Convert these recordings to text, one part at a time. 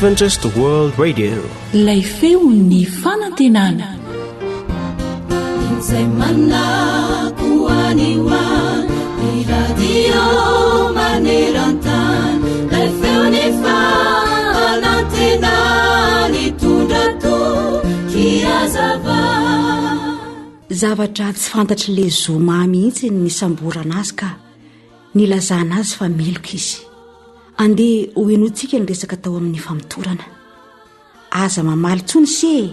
Adventist World Radio. Ilay feon'ny fanantenana. Izay manako any ho any, ny radio maneran-tany, ilay feon'ny fanantenana nitondra toky hazava. Zavatra tsy fantatr'ilay zoma mihitsy ny nisamborana azy ka. Nilazana azy fa meloka izy. Andeha hohenointsika ny resaka tao amin'ny famotorana. Aza mamaly intsony se e!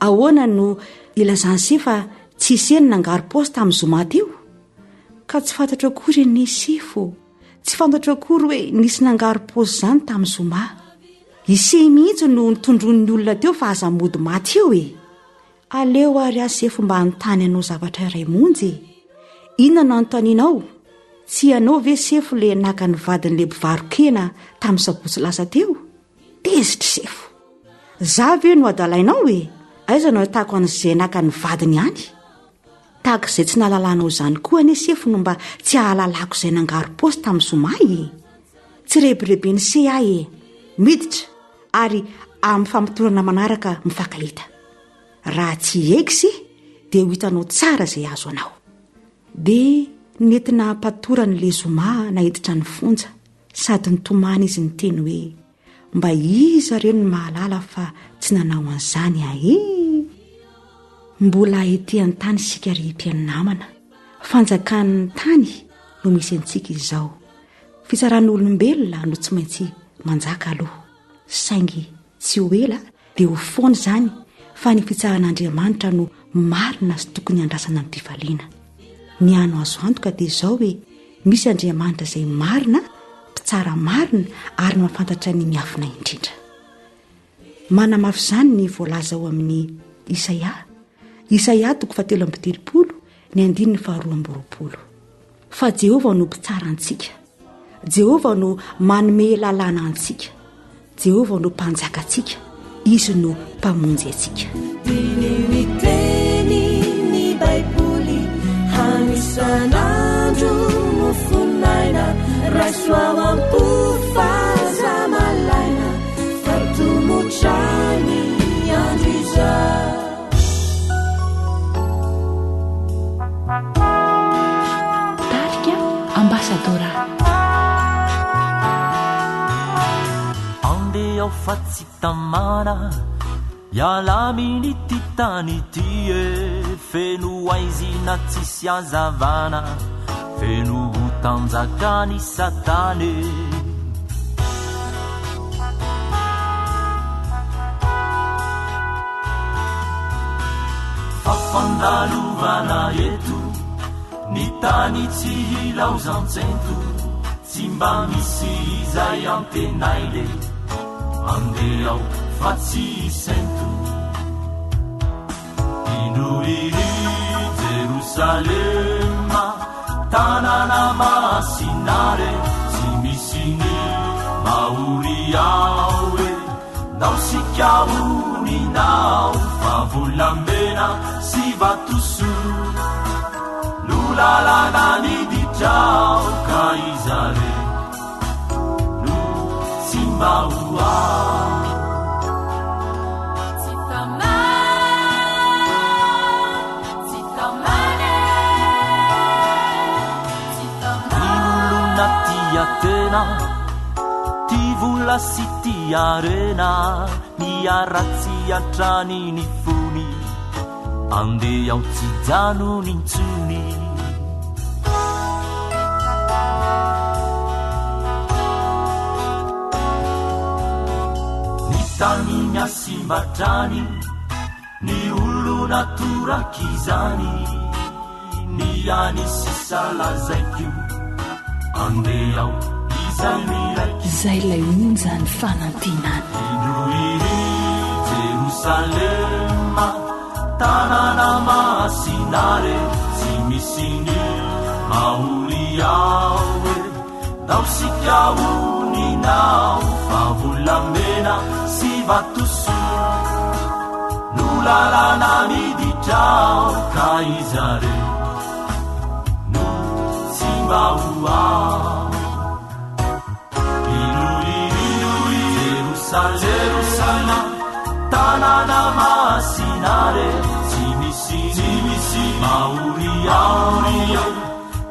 Ahoana no ilazan'i se fa tsy i se no nangaro-paosy tamin'ny zoma teo? Ka tsy fantatro akory anie sefo. Tsy fantatro akory hoe nisy nangaro-paosy izany tamin'ny zoma. I se mihitsy no notondroin'ny olona teo fa aza mody maty eo e! Aleo ary aho sefo mba hanontany anao zavatra iray monja e! Inona no anontanianao? Tsy ianao ve sefo le naka ny vadin'le mpivaro-kena tamin'ny sabotsy lasa teo? Tezitra sefo. Za ve no adalainao e? Aiza no ahitako an'izay naka ny vadiny any? Tahaka izay tsy nahalalanao izany koa anie sefo no mba tsy ahalalako izay nangaro-paosy tamin'ny zoma e! Tsy rebireben'i se aho e! Miditra! ary amin'ny famotorana manaraka mifankahita. Raha tsy hiaiky se dia ho hitanao tsara izay azo anao. Dia nentina hampatorany ilay zoma naiditra ny fonja sady nitomany izy niteny hoe mba iza re no mahalala fa tsy nanao an'izany aho e! Mbola ety an-tany isika ry mpihaino namana. Fanjakan'ny tany no misy antsika izao. Fitsaran'olombelona no tsy maintsy manjaka aloha. Saingy tsy ho ela dia ho foana izany fa ny fitsaran'Andriamanitra no marina sy tokony handrasana amim-pifaliana. Ny hano azo antoka dia izao hoe misy Andriamanitra izay marina, mpitsara marina ary mahafantatra ny miafina indrindra. Manamafy izany ny voalaza ao amin'ny Isaia, Isaia toko fahatelo amby telopolo, ny andininy faharoa amby roapolo. Fa Jehovah no Mpitsara antsika. Jehovah no manome lalàna antsika. Jehovah no Mpanjakantsika. Izy no Mpamonjy antsika. Diniho ny tenin'ny Baiboly hano isan'andro mofon'aina raiso ao am-po fa aza malaina fa tomotra ny andro izao. Tarika Ambassadora. Andeha ao fa tsy tamana Hiala amin'ity tany ity e Feno haizina tsisy hazavana Feno hotanjakan'i Satana e Fa fandalovana eto Ny tany tsy hilaozan-tsento Tsy mba misy izay antenaina e Andeha aho fa tsy hisento Indro iry Jerosalema Tanàna masina re Tsy misy ny mahory ao e Ndao sika honina ao Fa volamena sy vatosoa No lalana niditra ao Ka iza re no tsy mba ho ao Tsy tamana, tsy tamana e, tsy tamana. Ny olona tia tena, tia vola sy tia harena, miharatsy hatrany ny fony, andeha aho tsy hijanona intsony. Ny tany mihasimba hatrany, ny olona torak'izany, ny any sisa lazaiko, andeha aho izay miraiko. Izay ilay onjan'ny fanantenana. Indro iry Jerosalema, tanàna masina re, tsy misy ny mahory ao e. Ndao isika honina ao, fa volamena sy vatosoa no lalana miditra ao, ka iza re no tsy mba ho ao. Indro iry Jerosalema. tanàna masina re tsy misy tsy misy mahory ao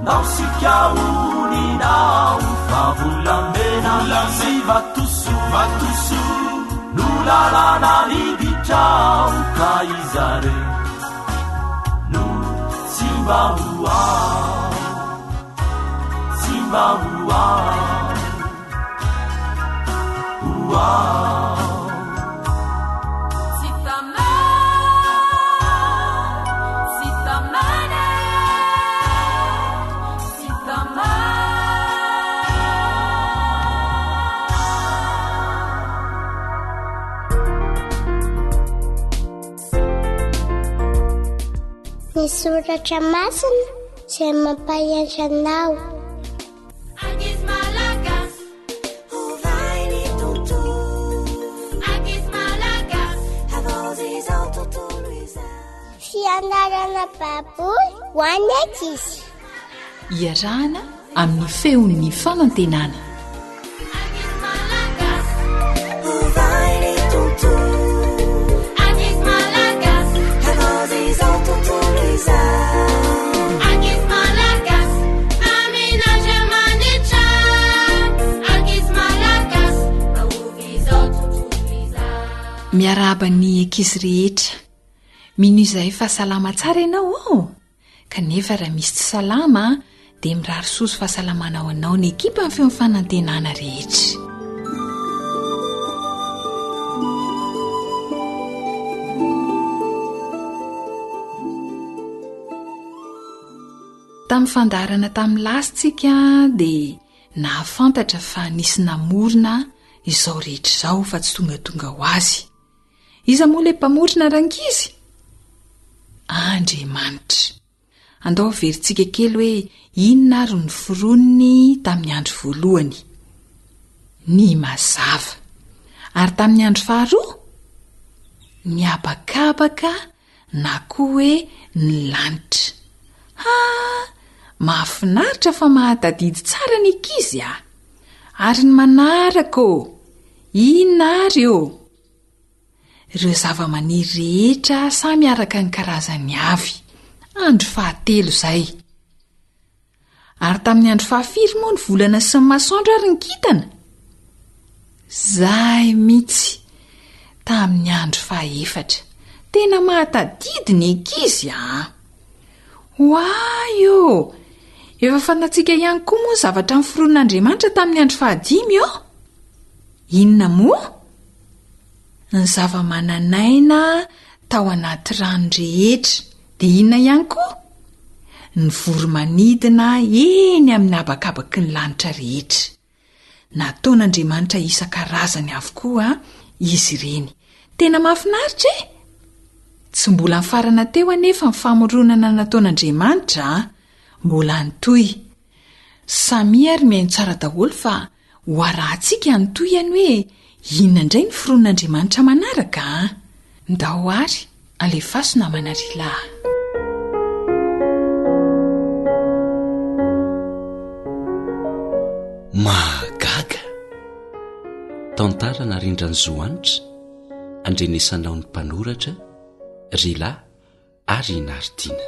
ndao sika honina ao fa volamena sy vatosoa vatosoa no lalana miditra ao ka iza re no tsy mba ho ao tsy mba ho ao ho ao Ny soratra masina izay mampahery anao. Ankizy Malagasy, ovay ny tontolo. Ankizy Malagasy, havaozy izao tontolo izao. Fianarana Baiboly ho an'ny ankizy. Iarahana amin'ny feon'ny fanantenana. Ankizy Malagasy, ovay ny tontolo. Ankizy Malagasy, havaozy izao tontolo izao. Ankizy Malagasy, amin'Andriamanitra. Ankizy Malagasy, aovy izao tontolo izao. Miarahaba ny ankizy rehetra. Mino izahay fa salama tsara ianao ô! Kanefa raha misy tsy salama dia mirary soa sy fahasalamana ho anao ny ekipan'ny Feon'ny Fanantenana rehetra. Tamin'ny fandaharana tamin'ny lasa tsika dia nahafantatra fa nisy namorona izao rehetra izao fa tsy tongatonga ho azy. Iza moa ilay mpamorona rankizy? Andriamanitra. Andao averintsika kely hoe inona ary no noforoniny tamin'ny andro voalohany? Ny mazava. Ary tamin'ny andro faharoa? Ny habakabaka na koa hoe ny lanitra. Ha! Mahafinaritra fa mahatadidy tsara ny ankizy a! Ary ny manaraka ô! Inona ary ô? Ireo zavamaniry rehetra samy araka ny karazany avy. Andro fahatelo izay. Ary tamin'ny andro fahafiry moa ny volana sy ny masoandro ary ny kintana? Izay mihitsy! Tamin'ny andro fahaefatra. Tena mahatadidy ny ankizy a! Oay ô! Efa fantatsika ihany koa moa ny zavatra noforonin'Andriamanitra tamin'ny andro fahadimy ô! Inona moa? Ny zava-manan'aina tao anaty rano rehetra. Dia inona ihany koa? Ny voro-manidina eny amin'ny habakabaky ny lanitra rehetra. Nataon'Andriamanitra isan-karazany avokoa izy ireny. Tena mahafinaritra e! Tsy mbola nifarana teo anefa ny famoronana nataon'Andriamanitra a! Mbola nitohy. Samia ary mihaino tsara daholo fa ho arahantsika ny tohiny hoe inona indray ny foronin'Andriamanitra manaraka a! Ndao ary alefaso namana Rila a! Mahagaga! Tantara narindran'i Zo Hanitra, andrenesanao ny mpanoratra, Rila ary i Naritina.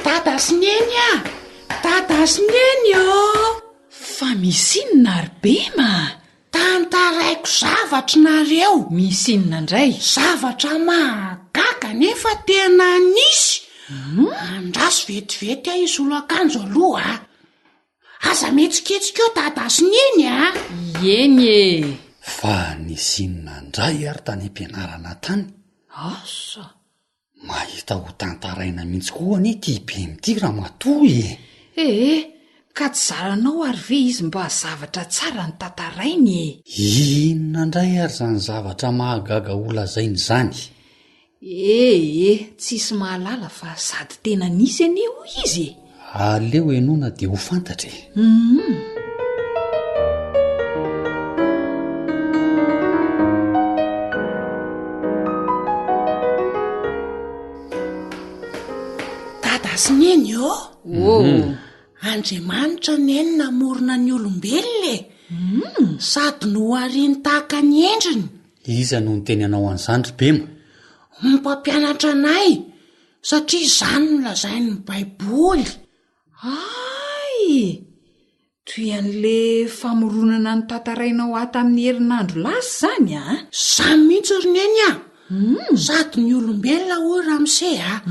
Dada sy Neny a! Dada sy Neny ô! Fa misy inona ry Bema a? Tantaraiko zavatra nareo. Misy inona indray? Zavatra mahagaga nefa tena nisy. Andraso vetivety aho hisolo akanjo aloha a. Aza mihetsiketsika eo dada sy neny a. Eny e. Fa nisy inona indray ary tany am-pianarana tany? Asa. Mahita ho tantaraina mihitsy koa anie ity Bemy ity ramatoa e! Ee, ka tsy zaranao ary ve izy mba zavatra tsara no tantarainy e? Inona indray ary izany zavatra mahagaga ho lazainy izany? Ee, tsisy mahalala fa sady tena nisy anie hoy izy e! Aleo henoina dia ho fantatra e! Humm. Dada sy Neny ô! Ô! Andriamanitra anie no namorona ny olombelona e! Sady nohariny tahaka ny endriny. Iza no niteny anao an'izany ry Bema? Ny mpampianatra anay, satria izany no lazain'ny Baiboly. Hay! Toy an'le famoronana notantarainao ahy tamin'ny herinandro lasa izany a! Izany mihitsy ry Neny a! Sady ny olombelona hoy ramose a!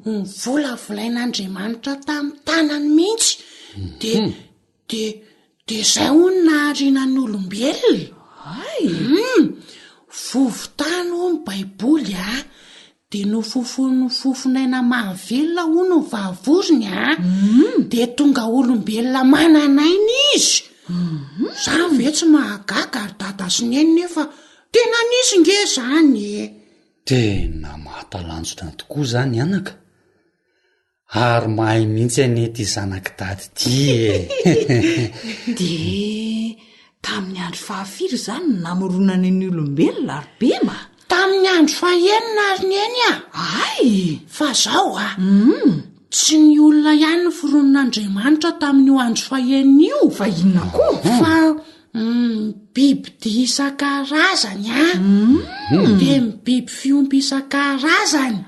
Novolavolain'Andriamanitra tamin'ny tanany mihitsy, de de de izay hono nahariana ny olombelona. Hay! Vovo-tany hoy ny Baiboly a! Dia nofofonin'ny fofon'aina mahavelona hono ny vahavorony a! Dia tonga olombelona manan'aina izy! Izany ve tsy mahagaga ry dada sy neny nefa tena nisy nge izany e! Tena mahatalanjona tokoa izany anaka! Ary mahay mihitsy anie ity zanak'i dada ity e! Dia tamin'ny andro fahafiry izany no namoronana ny olombelona ry Bema? Tamin'ny andro fahenina ry Neny a! Hay! Fa zao a! Tsy ny olona ihany noforonin'Andriamanitra tamin'io andro fahenina io. Fa inona koa? Fa Ny bibidia isan-karazany an, dia ny biby fiompy isan-karazany,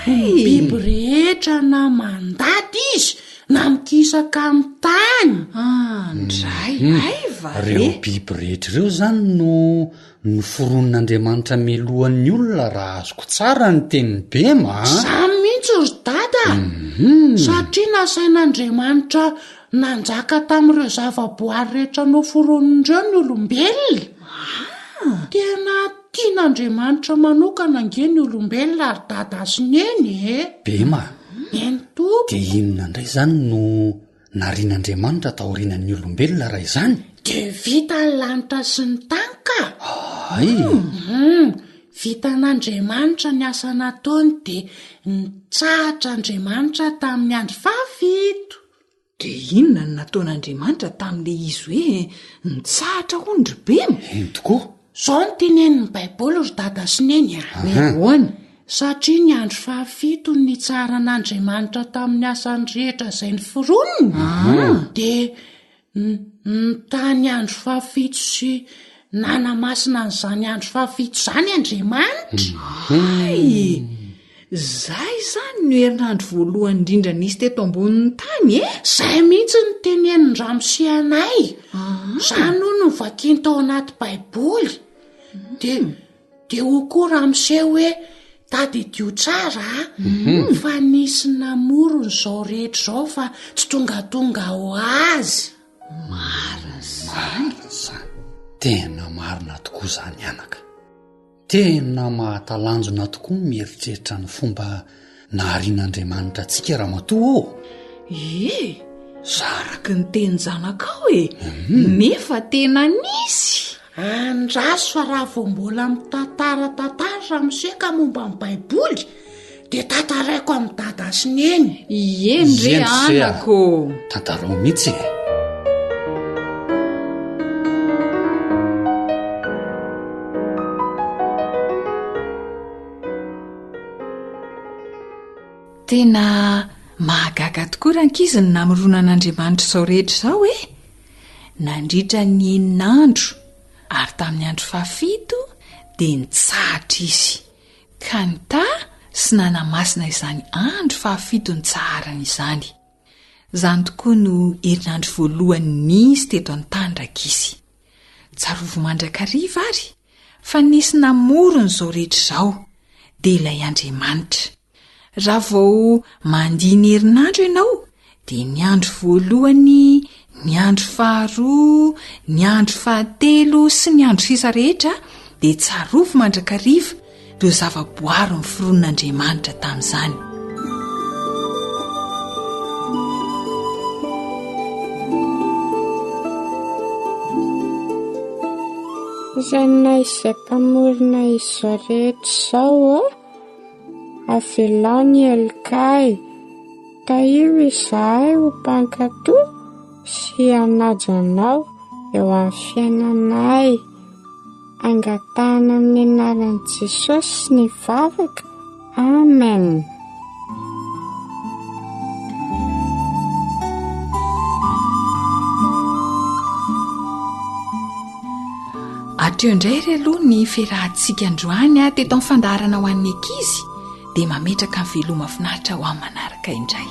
ny biby rehetra na mandady izy na mikisaka amin'ny tany. Andray, hay va re! Ireo biby rehetra ireo izany no noforonin'Andriamanitra mialohan'ny olona raha azoko tsara ny tenin'i Bema a! Izany mihitsy ry Dada a! Satria nasain'Andriamanitra Nanjaka tamin'ireo zavaboary rehetra noforoniny ireo ny olombelona. Tena tian'Andriamanitra manokana ange ny olombelona ry Dada sy Neny e! Bema, Eny tompoko. Dia inona indray izany no narian'Andriamanitra taorianan'ny olombelona raha izany? Dia vita ny lanitra sy ny tany ka! Hay! Hum, vitan'Andriamanitra ny asa nataony dia nitsahatra Andriamanitra tamin'ny andro fahafito. Dia inona no nataon'Andriamanitra tamin'ilay izy hoe nitsahatra hono ry Bema? Eny tokoa. Izao no tenenin'ny Baiboly ry Dada sy Neny a! Hoe ahoana? Satria ny andro fahafito no nitsaharan'Andriamanitra tamin'ny asany rehetra izay noforoniny, dia nitaha ny andro fahafito sy nanamasina an'izany andro fahafito izany Andriamanitra. Hay! Zay izany no herinandro voalohany indrindra nisy teto ambonin'ny tany e! Zay mihitsy no tenenin-dramose anay. Zany hono no vakiany tao anaty Baiboly. Dia dia hoy koa ramose hoe tadidio tsara a, fa nisy namorona izao rehetra izao fa tsy tongatonga ho azy. Marina izany. Marina izany. Tena marina tokoa izany anaka. Tena mahatalanjona tokoa ny mieritreritra ny fomba naharian'Andriamanitra antsika ramatoa ô! Ie, araka ny tenin-janakao e! Nefa tena nisy! Andraso fa raha vao mbola mitantara tantara ramose ka momba ny baiboly dia tantaraiko amin'i dada sy neny. Ie ndre anako ô! Tantarao mihitsy e! Tena mahagaga tokoa rankizy ny namoronan'Andriamanitra izao rehetra izao e! Nandritra ny enina andro ary tamin'ny andro fahafito dia nitsahatra izy, ka nitaha sy nanamasina izany andro fahafito nitsaharany izany. Izany tokoa no herinandro voalohany nisy teto an-tany rankizy. Tsarovy mandrakariva àry fa nisy namorona izao rehetra izao, dia ilay Andriamanitra. Raha vao mandia ny herinandro ianao, dia ny andro voalohany, ny andro faharoa, ny andro fahatelo sy ny andro sisa rehetra dia tsarovy mandrakariva ireo zavaboary noforonin'Andriamanitra tamin'izany. Rainay izay Mpamorona izao rehetra izao ô, avelao ny helokay, tahio izahay ho mpankatò sy hanaja Anao eo amin'ny fiainanay. Angatahana amin'ny anaran'i Jesosy ny vavaka. Amen. Hatreo indray re aloha ny fiarahantsika androany teto amin'ny fandaharana ho an'ny ankizy dia mametraka ny veloma finaritra ho amin'ny manaraka indray.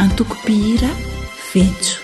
Antoko mpihira Ventso.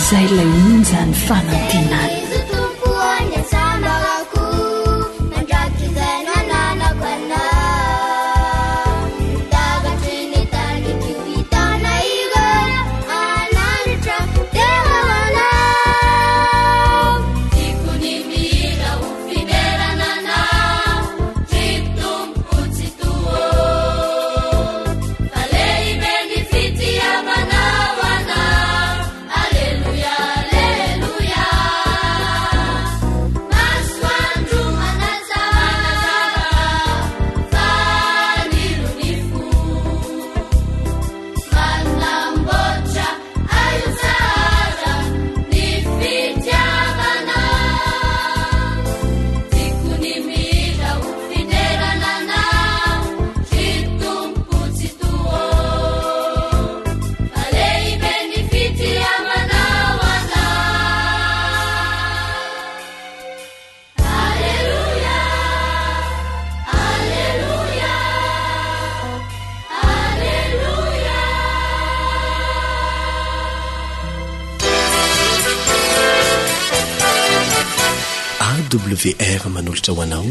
Izay ilay onjan'ny fanantenana. AWR manolotra ho anao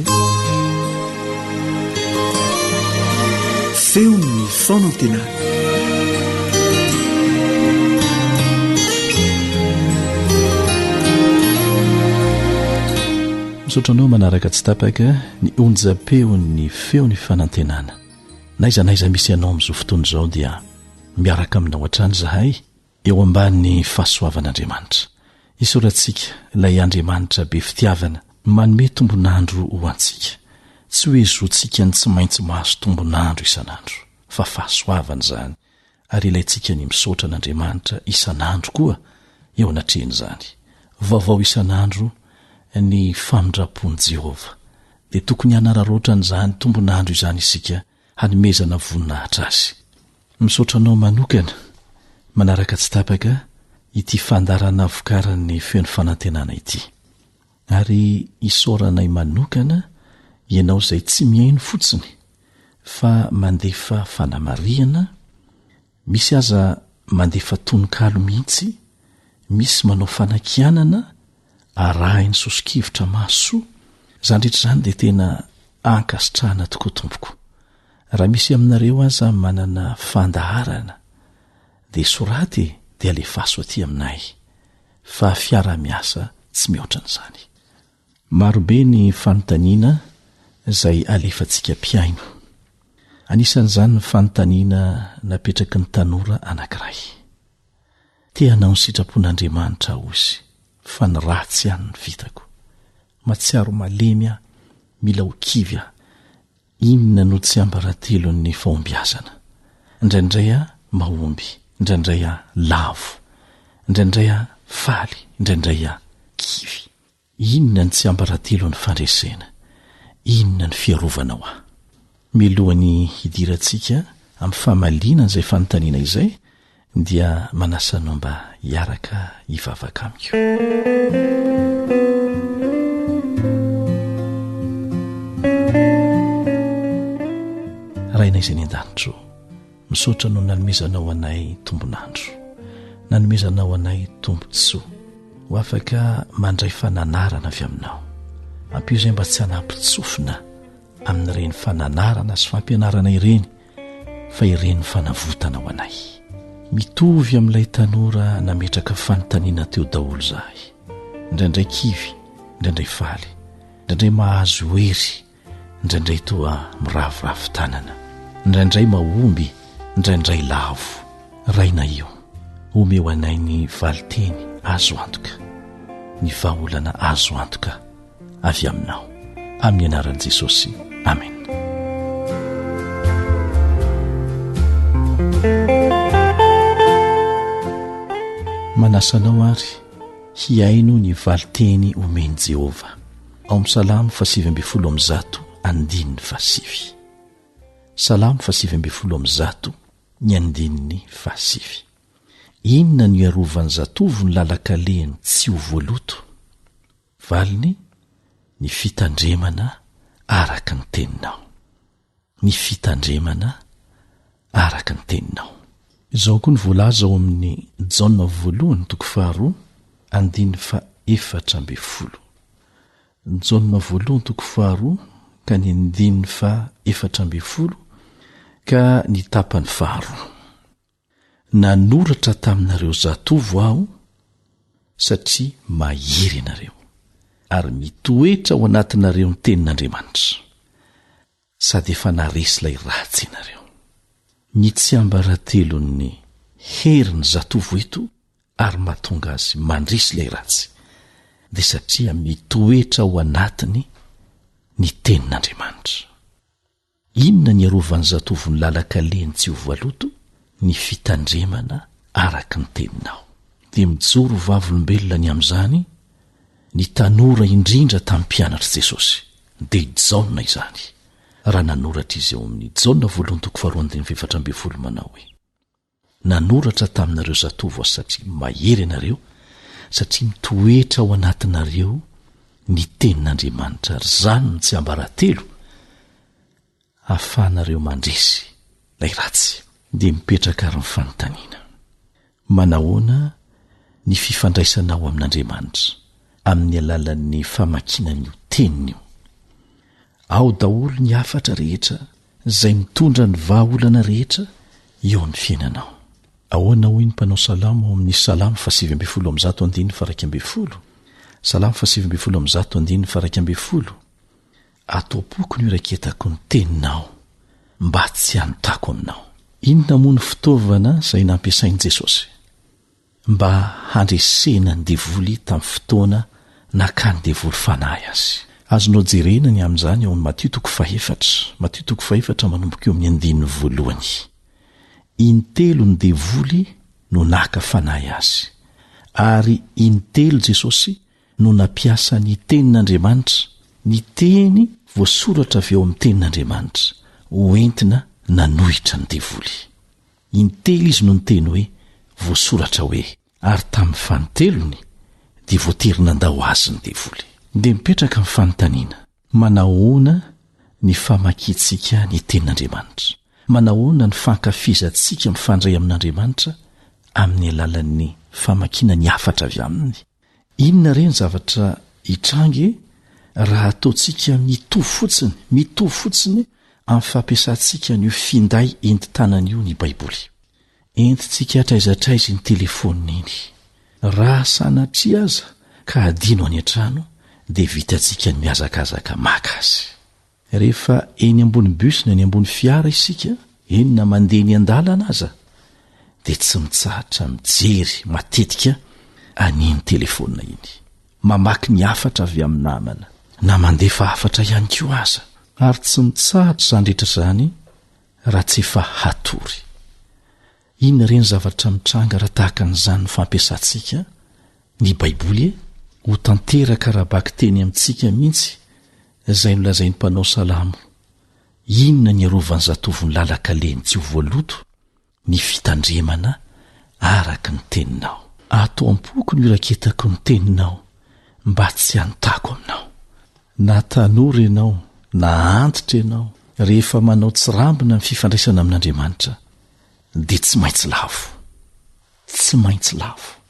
Feon'ny fanantenana. Misaotra anao manaraka tsy tapaka ny onjam-peon'ny feon'ny fanantenana. N'aiza n'aiza misy anao amin'izao fotoana izao dia miaraka aminao hatrany izahay eo ambany fahasoavan'Andriamanitra. Isaorantsika ilay Andriamanitra be fitiavana manome tombon'andro ho antsika. Tsy hoe zontsika ny tsy maintsy mahazo tombon'andro isan'andro fa fahasoavana izany ary ilaintsika ny misaotra an'Andriamanitra isan'andro koa eo anatrehan'izany. Vaovao isan'andro ny famindram-pon'i Jehovah, dia tokony hanararaotra an'izany tombon'andro izany isika hanomezana voninahitra azy. Misaotra anao manokana manaraka tsy tapaka ity fandaharana vokarin'ny Feon'ny Fanantenana ity. Ary isaoranay manokana ianao izay tsy mihaino fotsiny fa mandefa fanamarihana, misy aza mandefa tononkalo mihitsy. Misy manao fanakianana arahin'ny soso-kevitra mahasoa. Izany rehetra izany dia tena ankasitrahana tokoa tompoko. Raha misy aminareo aza manana fandaharana dia soraty e, dia alefaso aty aminay fa fiaraha-miasa tsy mihoatra an'izany. Marobe ny fanontaniana izay alefantsika mpihaino. Anisan'izany ny fanontaniana napetraky ny tanora anankiray. Te hanao ny sitrapon'Andriamanitra aho hozy, fa ny ratsy ihany no vitako. Mahatsiaro malemy aho, mila ho kivy aho. Inona no tsiambaratelon'ny fahombiazana? Indraindray aho mahomby, indraindray aho lavo, indraindray aho faly, indraindray aho kivy. Inona ny tsiambaratelon'ny fandresena? Inona ny fiarovanao ahy? Mialohan'ny hidirantsika amin'ny famaliana an'izay fanontaniana izay dia manasa anao mba hiaraka hivavaka amiko. Rainay izay any an-danitra ô, Misaotra noho ny nanomezanao anay tombon'andro, nanomezanao anay tombontsoa ho afaka mandray fananarana avy aminao. Ampio izay mba tsy hanampin-tsofina amin'ireny fananarana sy fampianarana ireny fa ireny fanavotana ho anay. Mitovy amin'ilay tanora nametraka fanontaniana teo daholo izahay. Indraindray kivy, indraindray faly, indraindray mahazo hery indraindray toa miraviravy tanana, indraindray mahomby, indraindray lavo. Rainay io, omeo anay ny valinteny azo antoka, ny vahaolana azo antoka avy aminao. Amin'ny anaran'i Jesosy, amena. Manasa anao ary hihaino ny valinteny omen'i Jehovah. Ao amin'ny Salamo fahasivy 119 andininy fahasivy. Salamo fahasivy 119 ny andininy fahasivy. Inona no iarovan'ny zatovo ny lalan-kalehiny tsy ho voaloto? Valiny, Ny fitandremana araka ny teninao. Ny fitandremana araka ny teninao. Izao koa no voalaza ao amin'ny Jaona voalohany toko faharoa andininy faha-14. Jaona voalohany toko faharoa ka ny andininy faha-14 ka ny tapany faharoa. Nanoratra taminareo zatovo aho satria mahery ianareo, ary mitoetra ao anatinareo ny tenin'Andriamanitra, sady efa naharesy ilay ratsy ianareo. Ny tsiambaratelon'ny herin'ny zatovo eto ary mahatonga azy mandresy ilay ratsy dia satria mitoetra ao anatiny ny tenin'Andriamanitra. Inona ny iarovan'ny zatovo ny lalan-kalehiny tsy ho voaloto? Ny fitandremana araka ny teninao. Dia mijoro ho vavolombelona ny amin'izany ny tanora indrindra tamin'ny mpianatr'i Jesosy, dia i Jaona izany, raha nanoratra izy ao amin'ny Jaona voalohany toko faharoa andininy faha-14 manao hoe. Nanoratra taminareo zatovo aho satria mahery ianareo, satria mitoetra ao anatinareo ny tenin'Andriamanitra, ary izany no tsiambaratelo ahafahanareo mandresy ilay ratsy. Dia mipetraka àry ny fanontaniana, Manahoana ny fifandraisanao amin'Andriamanitra amin'ny alalan'ny famakiana an'io Teniny io? Ao daholo ny hafatra rehetra izay mitondra ny vahaolana rehetra eo amin'ny fiainanao. Ahoana hoy ny mpanao salamo ao amin'ny Salamo faha-119 andininy faha-11? Salamo faha-119 andininy faha-11, Ato am-poko no iraketako ny teninao, mba tsy hanotako aminao. Inona moa no fitaovana izay nampiasain'i Jesosy? mba handresena ny devoly tamin'ny fotoana nakan'ny devoly fanahy azy. Azonao jerena ny amin'izany ao amin'ny Matio toko fahefatra, Matio toko fahefatra manomboka eo amin'ny andininy voalohany. Intelo ny devoly no naka fanahy azy, ary intelo Jesosy no nampiasa ny Tenin'Andriamanitra, ny teny voasoratra avy ao amin'ny Tenin'Andriamanitra, ho entina nanohitra ny devoly. Intelo izy no niteny hoe, Voasoratra hoe. Ary tamin'ny fanintelony, dia voatery nandao azy ny devoly. Dia mipetraka ny fanontaniana, Manahoana ny famakiantsika ny Tenin'Andriamanitra? Manahoana ny fankafizantsika mifandray amin'Andriamanitra? amin'ny alalan'ny famakiana ny hafatra avy aminy. Inona re ny zavatra hitranga e raha ataontsika mitovy fotsiny, mitovy fotsiny amin'ny fampiasantsika an'io finday entin-tanana io ny Baiboly? Entintsika hatraiza hatraiza iny telefaonina iny. Raha sanatria aza ka hadino any an-trano dia vitantsika ny mihazakazaka maka azy. Rehefa eny ambony bus na eny ambony fiara isika, eny na mandeha eny an-dalana aza, dia tsy mitsahatra mijery matetika an'iny telefaonina iny. Mamaky ny hafatra avy amin'ny namana, na mandefa hafatra ihany koa aza. Ary tsy mitsahatra izany rehetra izany raha tsy efa hatory. Inona re ny zavatra mitranga raha tahaka an'izany ny fampiasantsika ny Baiboly e? Ho tanteraka ara-bakiteny amintsika mihitsy izay nolazain'ny mpanao salamo, Inona ny arovan'ny zatovon'ny lalan-kalehiny tsy ho voaloto? Ny fitandremana araka ny teninao. Ato am-poko no iraketako ny teninao, mba tsy hanontako aminao. Na tanora ianao, na antitra ianao, rehefa manao tsirambina ny fifandraisana amin'Andriamanitra, dia tsy maintsy lavo. Tsy maintsy lavo.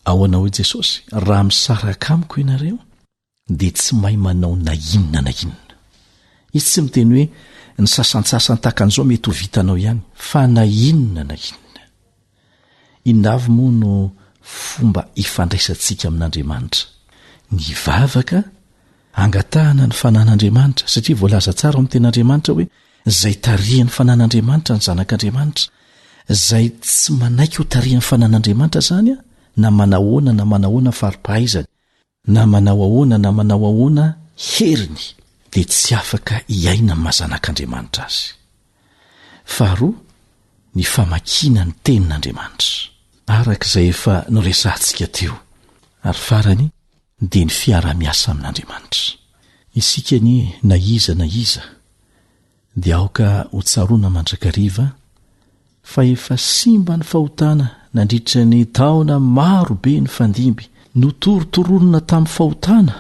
Ahoana hoy Jesosy? Raha misaraka amiko ianareo, dia tsy mahay manao na inona na inona. Izy tsy miteny hoe ny sasantsasany tahaka an'izao mety ho vitanao ihany, fa na inona na inona. Inona avy moa no fomba ifandraisantsika amin'Andriamanitra? Ny vavaka angatahana ny fanan'Andriamanitra, satria voalaza tsara ao amin'ny Tenin'Andriamanitra hoe izay tarihan'ny fanan'Andriamanitra ny zanak'Andriamanitra. Izay tsy manaiky ho tarihan'ny fanan'Andriamanitra izany, na manahoana na manahoana fari-pahaizany, Na manao ahoana na manao ahoana heriny dia tsy afaka hiaina amin'ny maha zanak'Andriamanitra azy. Faharoa, ny famakiana ny Tenin'Andriamanitra, araka izay efa noresahantsika teo. Ary farany dia ny fiaraha-miasa amin'Andriamanitra. Isika anie na iza na iza dia aoka ho tsaroana mandrakariva fa efa simba ny fahotana nandritra ny taona maro be nifandimby, notorotoronina tamin'ny fahotana,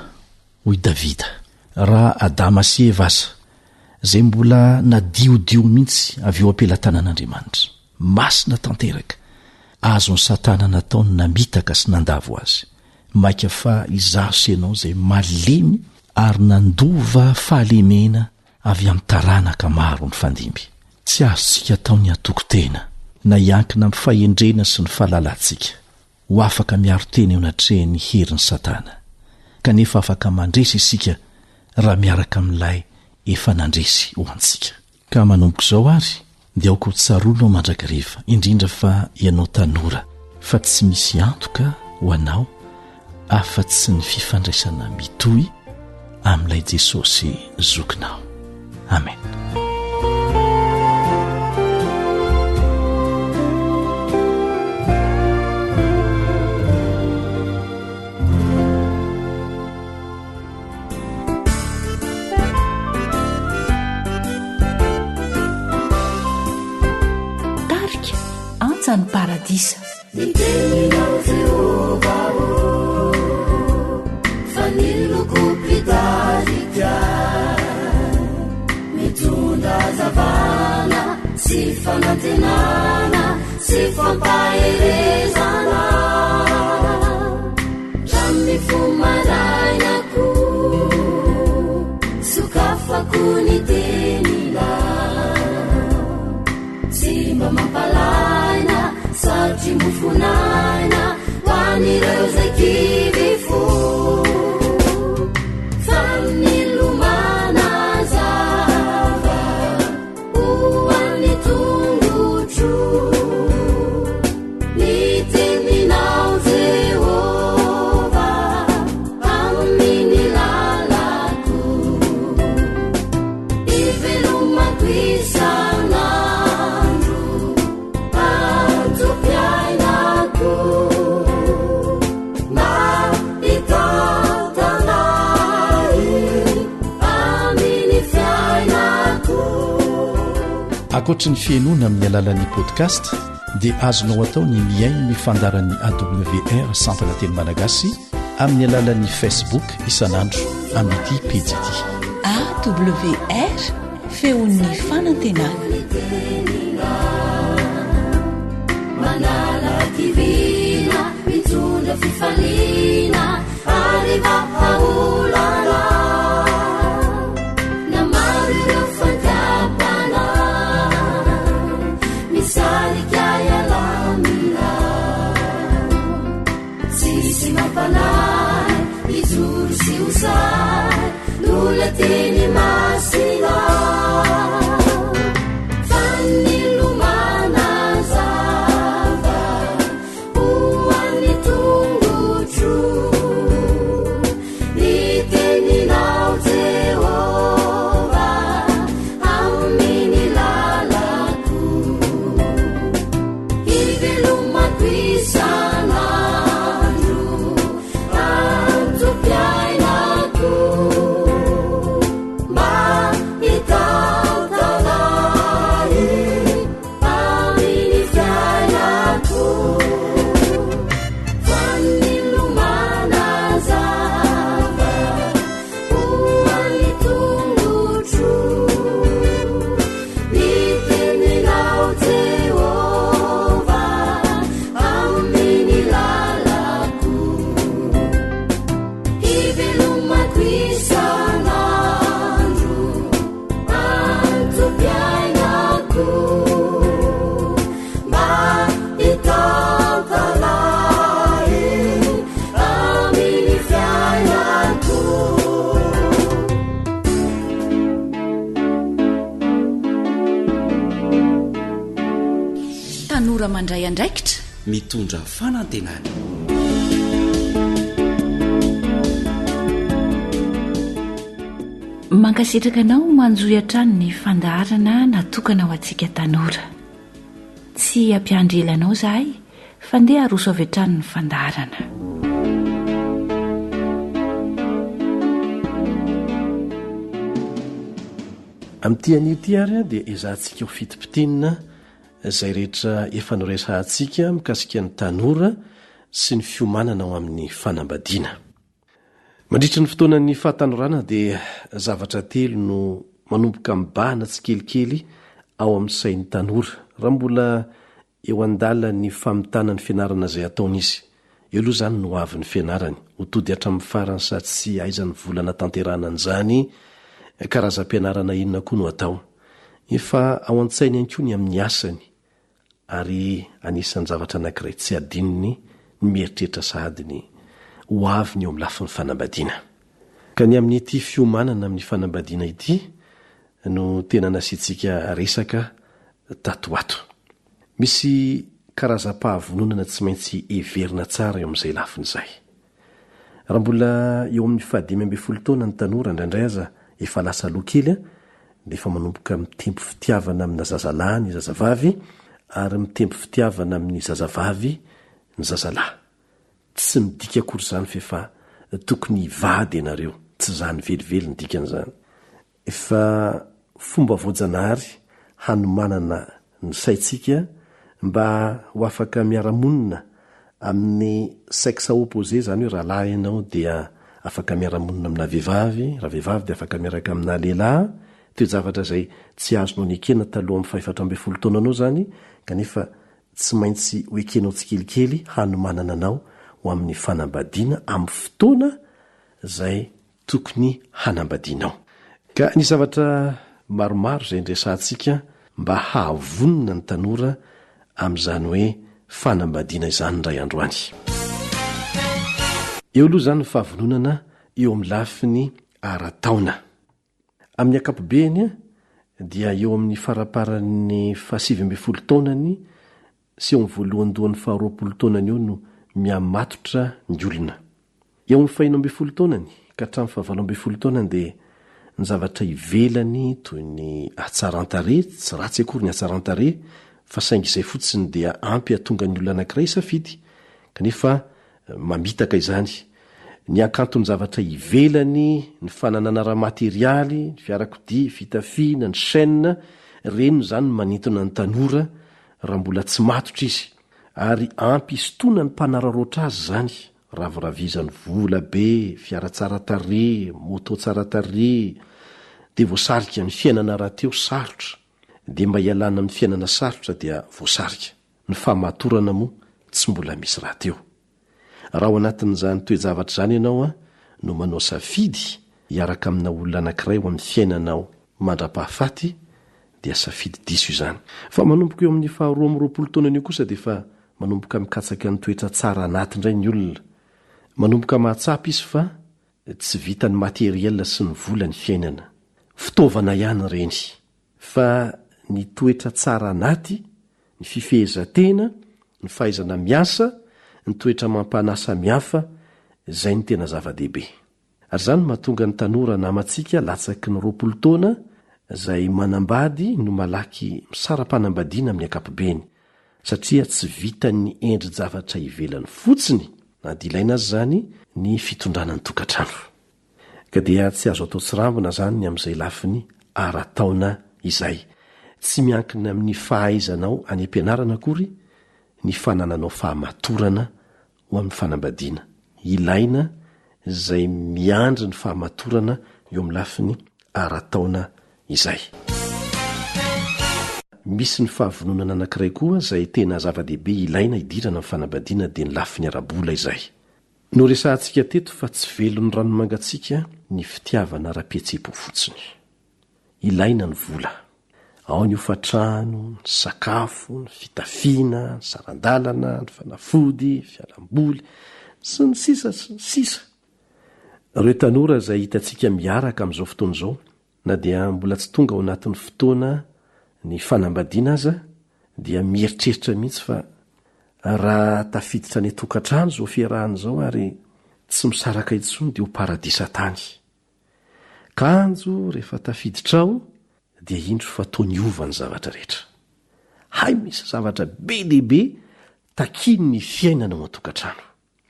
hoy Davida. Raha Adama sy Eva aza, izay mbola nadiodio mihitsy avy eo am-pelatanan'Andriamanitra, masina tanteraka, azon'i Satana natao ny namitaka sy nandavo azy, mainka fa izaho sy ianao izay malemy ary nandova fahalemena avy amin'ny taranaka maro nifandimby. Tsy azontsika atao ny hatoky tena, na hiankina amin'ny fahendrena sy ny fahalalantsika, ho afaka miaro tena eo anatrehan'ny herin'i Satana. Kanefa afaka mandresy isika raha miaraka amin'Ilay efa nandresy ho antsika. Ka manomboka izao àry, dia aoka ho tsaroanao mandrakariva, indrindra fa ianao tanora, fa tsy misy antoka ho anao afa-tsy ny fifandraisana mitohy amin'ilay Jesosy zokinao. Amen. Tarika Antsa ny Paradisa. Ny teninao Jehovah ô, faniloko mpitarika, mitondra hazavana sy fanantenana sy fampaherezana. Hatramin'ny fo maraina ko, sokafako ny teninao. Tsy mba mampalaina satria mofon'aina ho an'ireo izay kivy fo. Fanilomana zava ho an'ny tongotro. Ny teninao Jehovah amin'ny lalako. Ivelomako isan'andro antom-piainako. Mba hitantana ahy amin'ny fiainako. Ankoatry ny fihainoana amin'ny alalan'ny podcast dia azonao atao ny mihaino ny fandaharan'ny AWR sampana teny malagasy amin'ny alalan'ny Facebook isan'andro amin'ity pejy ity. AWR, feon'ny fanantenana. hakiviana, mitondra fifaliana ary vahaolana. Na maro ireo fankampana, misarika hialamina. Tsisy mampanahy, hijoro sy ho sahy, noho ilay teny masina. Fanilo manazava ho an'ny tongotro, ny teninao Jehovah amin'ny lalako. Hivelomako isan'andro, antom-piainako, mba hitantana ahy amin'ny fiainako. Fanilo manazava ho an'ny tongotro. Ny teninao Jehovah amin'ny lalako. Hivelomako isan'andro, antom-piainako, mba hitantana ahy amin'ny fiainako. Tanora mandray andraikitra. Mitondra fanantenana. Mankasitraka anao manjohy hatrany ny fandaharana natokana ho antsika tanora. Tsy hampiandry ela anao izahay fa ndeha haroso avy hatrany ny fandaharana. Amin'ity anio ity ary dia ezahantsika ho fitipitinina izay rehetra efa noresahantsika mikasika ny tanora sy ny fiomanana ho amin'ny fanambadiana. Mandritra ny fotoanan'ny fahatanorana dia zavatra telo no manomboka mibahana tsikelikely ao amin'ny sain'ny tanora, raha mbola eo an-dalan'ny famitana ny fianarana izay ataony izy. Eo aloha izany no ho avy ny fianarany, ho tody hatramin'ny farany sa tsia, aiza ny vola anatanterahana an'izany, karazam-pianarana inona koa no atao. Efa ao an-tsainy ihany koa ny amin'ny asany, ary anisan'ny zavatra anankiray tsy adinony ny mieritreritra sahady ny ho aviny eo amin'ny lafiny fanambadiana. Ka ny amin'ity fiomanana amin'ny fanambadiana ity no tena nasiantsika resaka tato ho ato. Misy karazam-pahavononana tsy maintsy heverina tsara eo amin'izay lafiny izay. Raha mbola eo amin'ny fahadimy ambin'ny folo taona ny tanora, indraindray aza efa lasa aloha kely, dia efa manomboka mitempo fitiavana amina zazalahy ny zazavavy ary mitempo fitiavana amin'ny zazavavy ny zazalahy. Tsy midika akory izany f'efa tokony hivady ianareo, tsy izany velively ny dikan'izany. Efa fomba voajanahary hanomanana ny saintsika mba ho afaka miara-monina amin'ny sexe opposé, izany hoe raha lahy ianao dia afaka miara-monina amina vehivavy, raha vehivavy dia afaka miaraka amina lehilahy, toe-javatra izay tsy azonao nekena taloha amin'ny fahefatra ambin'ny folo taonanao izany kanefa tsy maintsy ho ekenao tsikelikely hanomanana anao ho amin'ny fanambadiana amin'ny fotoana izay tokony hanambadianao. Ka ny zavatra maromaro izay niresahantsika mba hahavonona ny tanora amin'izany hoe fanambadiana izany indray andro any. Eo aloha izany ny fahavononana eo amin'ny lafiny ara-taona. Amin'ny ankapobeny dia eo amin'ny faramparan'ny fahasivy ambin'ny folo taonany sy eo amin'ny voalohandohan'ny faharoapolo taonany eo no mihamatotra ny olona. Eo amin'ny faheno ambin'ny folo taonany ka hatramin'ny fahavalo ambin'ny folo taonany dia ny zavatra ivelany toy ny hatsaran-tarehy, tsy ratsy akory ny hatsaran-tarehy fa saingy izay fotsiny dia ampy hahatonga ny olona anankiray hisafidy kanefa mamitaka izany. Ny hakanton'ny zavatra ivelany, ny fananana ara-materialy, ny fiarakodia, fitafiana, ny chaîne, ireny izany no manintona ny tanora raha mbola tsy matotra izy, ary ampy hisintonany mpanararaotra azy izany, raviravizany vola be, fiara tsara tarehy, moto tsara tarehy, dia voasarika, ny fiainana rahateo sarotra, dia mba hialana amin'ny fiainana sarotra dia voasarika, ny fahamatorana moa. tsy mbola misy rahateo. Raha ao anatin'izany toe-javatra izany ianao no manao safidy hiaraka amina olona anankiray ho amin'ny fiainanao mandra-pahafaty dia safidy diso izany. Fa manomboka eo amin'ny faha 22 taonany eo kosa dia efa manomboka mikatsaka ny toetra tsara anaty indray ny olona. Manomboka mahatsapa izy fa tsy vitan'ny matériel sy ny vola ny fiainana. Fitaovana ihany ireny. Fa ny toetra tsara anaty, ny fifehezan-tena, ny fahaizana miasa, ny toetra amam-panahy samihafa, izay no tena zava-dehibe. Ary izany no mahatonga ny tanora namantsika latsaky ny 20 taona izay manambady no malaky misara-panambadiana amin'ny ankapobeny, satria tsy vitan'ny endri-javatra ivelany fotsiny, na dia ilaina aza izany, ny fitondrana ny tokantrano. Ka dia tsy azo atao tsirambina izany ny amin'izay lafiny ara-taona izay. Tsy miankina amin'ny fahaizanao any am-pianarana akory ny fanananao fahamatorana ho amin'ny fanambadiana. Ilaina izay miandry ny fahamatorana eo amin'ny lafiny ara-taona izay. Misy ny fahavononana anankiray koa izay tena zava-dehibe ilaina hidirana amin'ny fanambadiana dia ny lafiny ara-bola izay. Noresahantsika teto fa tsy velon'ny rano mangatsiaka ny fitiavana ara-pihetseham-po fotsiny. Ilaina ny vola. Ao ny hofantrano, ny sakafo, ny fitafiana, ny saran-dalana, ny fanafody, ny fialam-boly, sy ny sisa sy ny sisa. Ireo tanora izay hitantsika miaraka amin'izao fotoana izao Na dia mbola tsy tonga ao anatin'ny fotoana ny fanambadiana aza dia mieritreritra mihitsy fa raha tafiditra any an-tokantrano izao fiarahana izao ary tsy misaraka intsony dia ho paradisa tany. Kanjo rehefa tafiditra ao dia indro fa toa niova ny zavatra rehetra. Hay misy zavatra be dia be takian'ny fiainana ao an-tokantrano.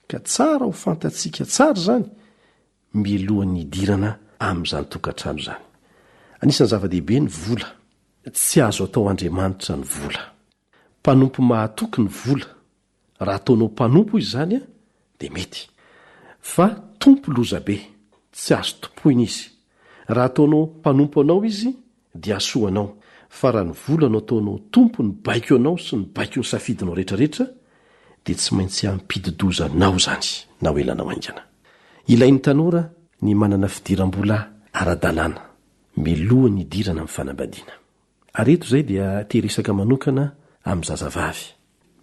Ka tsara ho fantatsika tsara izany mialohan'ny hidirana amin'izany tokantrano izany. Anisan'ny zava-dehibe ny vola. Tsy azo atao andriamanitra ny vola. Mpanompo mahatoky ny vola. Raha ataonao mpanompo izy izany dia mety. Fa tompo lozabe. Tsy azo tompoina izy. Raha ataonao mpanompo anao izy dia hahasoa anao, fa raha ny vola no ataonao tompo ny baiko anao sy ny baiko ny safidinao rehetrarehetra dia tsy maintsy hampidi-doza anao izany na ho ela na ho haingana. Ilain'ny tanora ny manana fidiram-bola ara-dalàna mialohan'ny hidirana amin'ny fanambadiana. Ary eto izay dia te hiresaka manokana amin'ny zazavavy.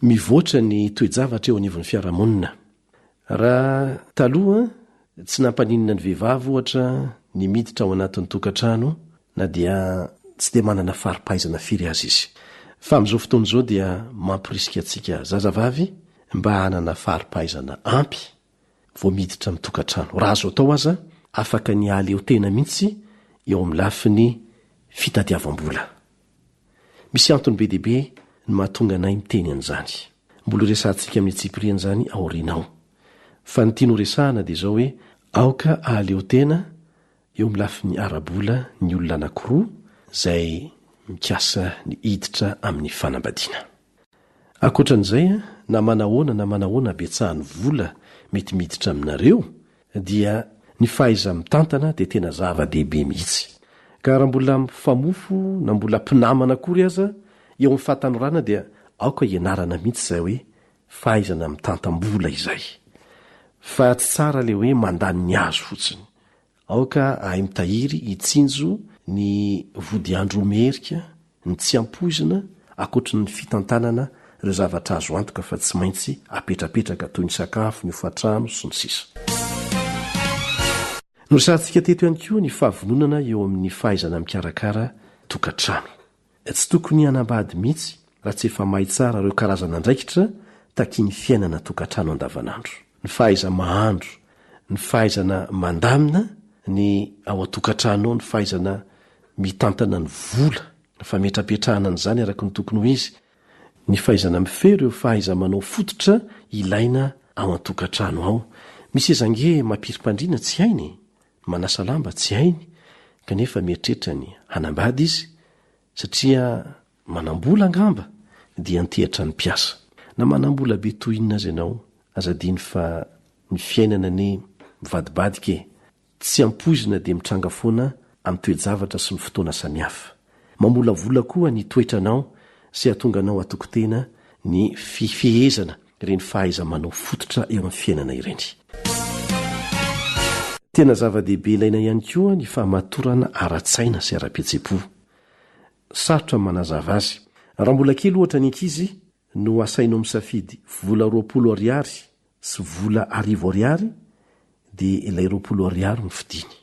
Mivoatra ny toe-javatra eo anivon'ny fiarahamonina. Raha taloha, tsy nampaninona ny vehivavy, ohatra, ny miditra ao anatin'ny tokantrano na dia tsy dia manana fari-pahaizana firy aza izy. Fa amin'izao fotoana izao dia mamporisika antsika zazavavy mba hanana fari-pahaizana ampy vao miditra amin'ny tokantrano. Raha azo atao aza, afaka ny hahaleo tena mihitsy eo amin'ny lafiny fitadiavam-bola. Misy antony be dia be ny mahatonga anay miteny an'izany. Mbola horesahantsika amin'ny antsipiriany izany aoriana ao. Fa ny tiany horesahana dia izao hoe aoka hahaleo tena eo amin'ny lafiny ara-bola ny olona anankiroa izay mikasa ny hiditra amin'ny fanambadiana. Ankoatra an'izay, na manahoana na manahoana habetsahan'ny vola mety miditra aminareo dia ny fahaiza-mitantana dia tena zava-dehibe mihitsy. Ka raha mbola mifamofo na mbola mpinamana akory aza eo amin'ny fahatanorana dia aoka hianarana mihitsy izay hoe fahaizana mitantam-bola izay. Fa tsy tsara ilay hoe mandany ny azo fotsiny. Aoka hahay mitahiry hitsinjo ny vodiandro merika, ny tsy ampoizina, ankoatry ny fitantanana ireo zavatra azo antoka fa tsy maintsy apetrapetraka toy ny sakafo, ny hofantrano, sy ny sisa. Noresahantsika teto ihany koa ny fahavononana eo amin'ny fahaizana mikarakara tokantrano. Tsy tokony hanambady mihitsy raha tsy efa mahay tsara ireo karazana andraikitra takian'ny fiainana tokantrano andavanandro. Ny fahaiza-mahandro, ny fahaizana mandamina ny ao an-tokantrano ao, ny fahaizana mitantana ny vola, ny fametrapetrahana an'izany araka ny tokony ho izy, ny fahaizana mifehy ireo fahaiza-manao fototra ilaina ao an-tokantrano ao. Misy aza ange mampirim-pandriana tsy hainy e! Manasa lamba tsy hainy kanefa mieritreritra ny hanambady izy satria manam-bola angamba dia antehatra ny mpiasa. Na manam-bola be toy inona aza ianao, aza adino fa ny fiainana anie mivadibadika e! Tsy ampoizina dia mitranga foana amin'ny toe-javatra sy ny fotoana samihafa. Mamolavola koa ny toetranao sy hahatonga anao hatoky tena ny fifehezana. ireny fahaiza-manao fototra eo amin'ny fiainana ireny. Tena zava-dehibe ilaina ihany koa ny fahamatorana ara-tsaina sy ara-pihetseham-po. Sarotra ny manazava azy. Raha mbola kely ohatra ny ankizy no asainao misafidy vola 20 ariary sy vola arivo ariary dia ilay 20 ariary no fidiny.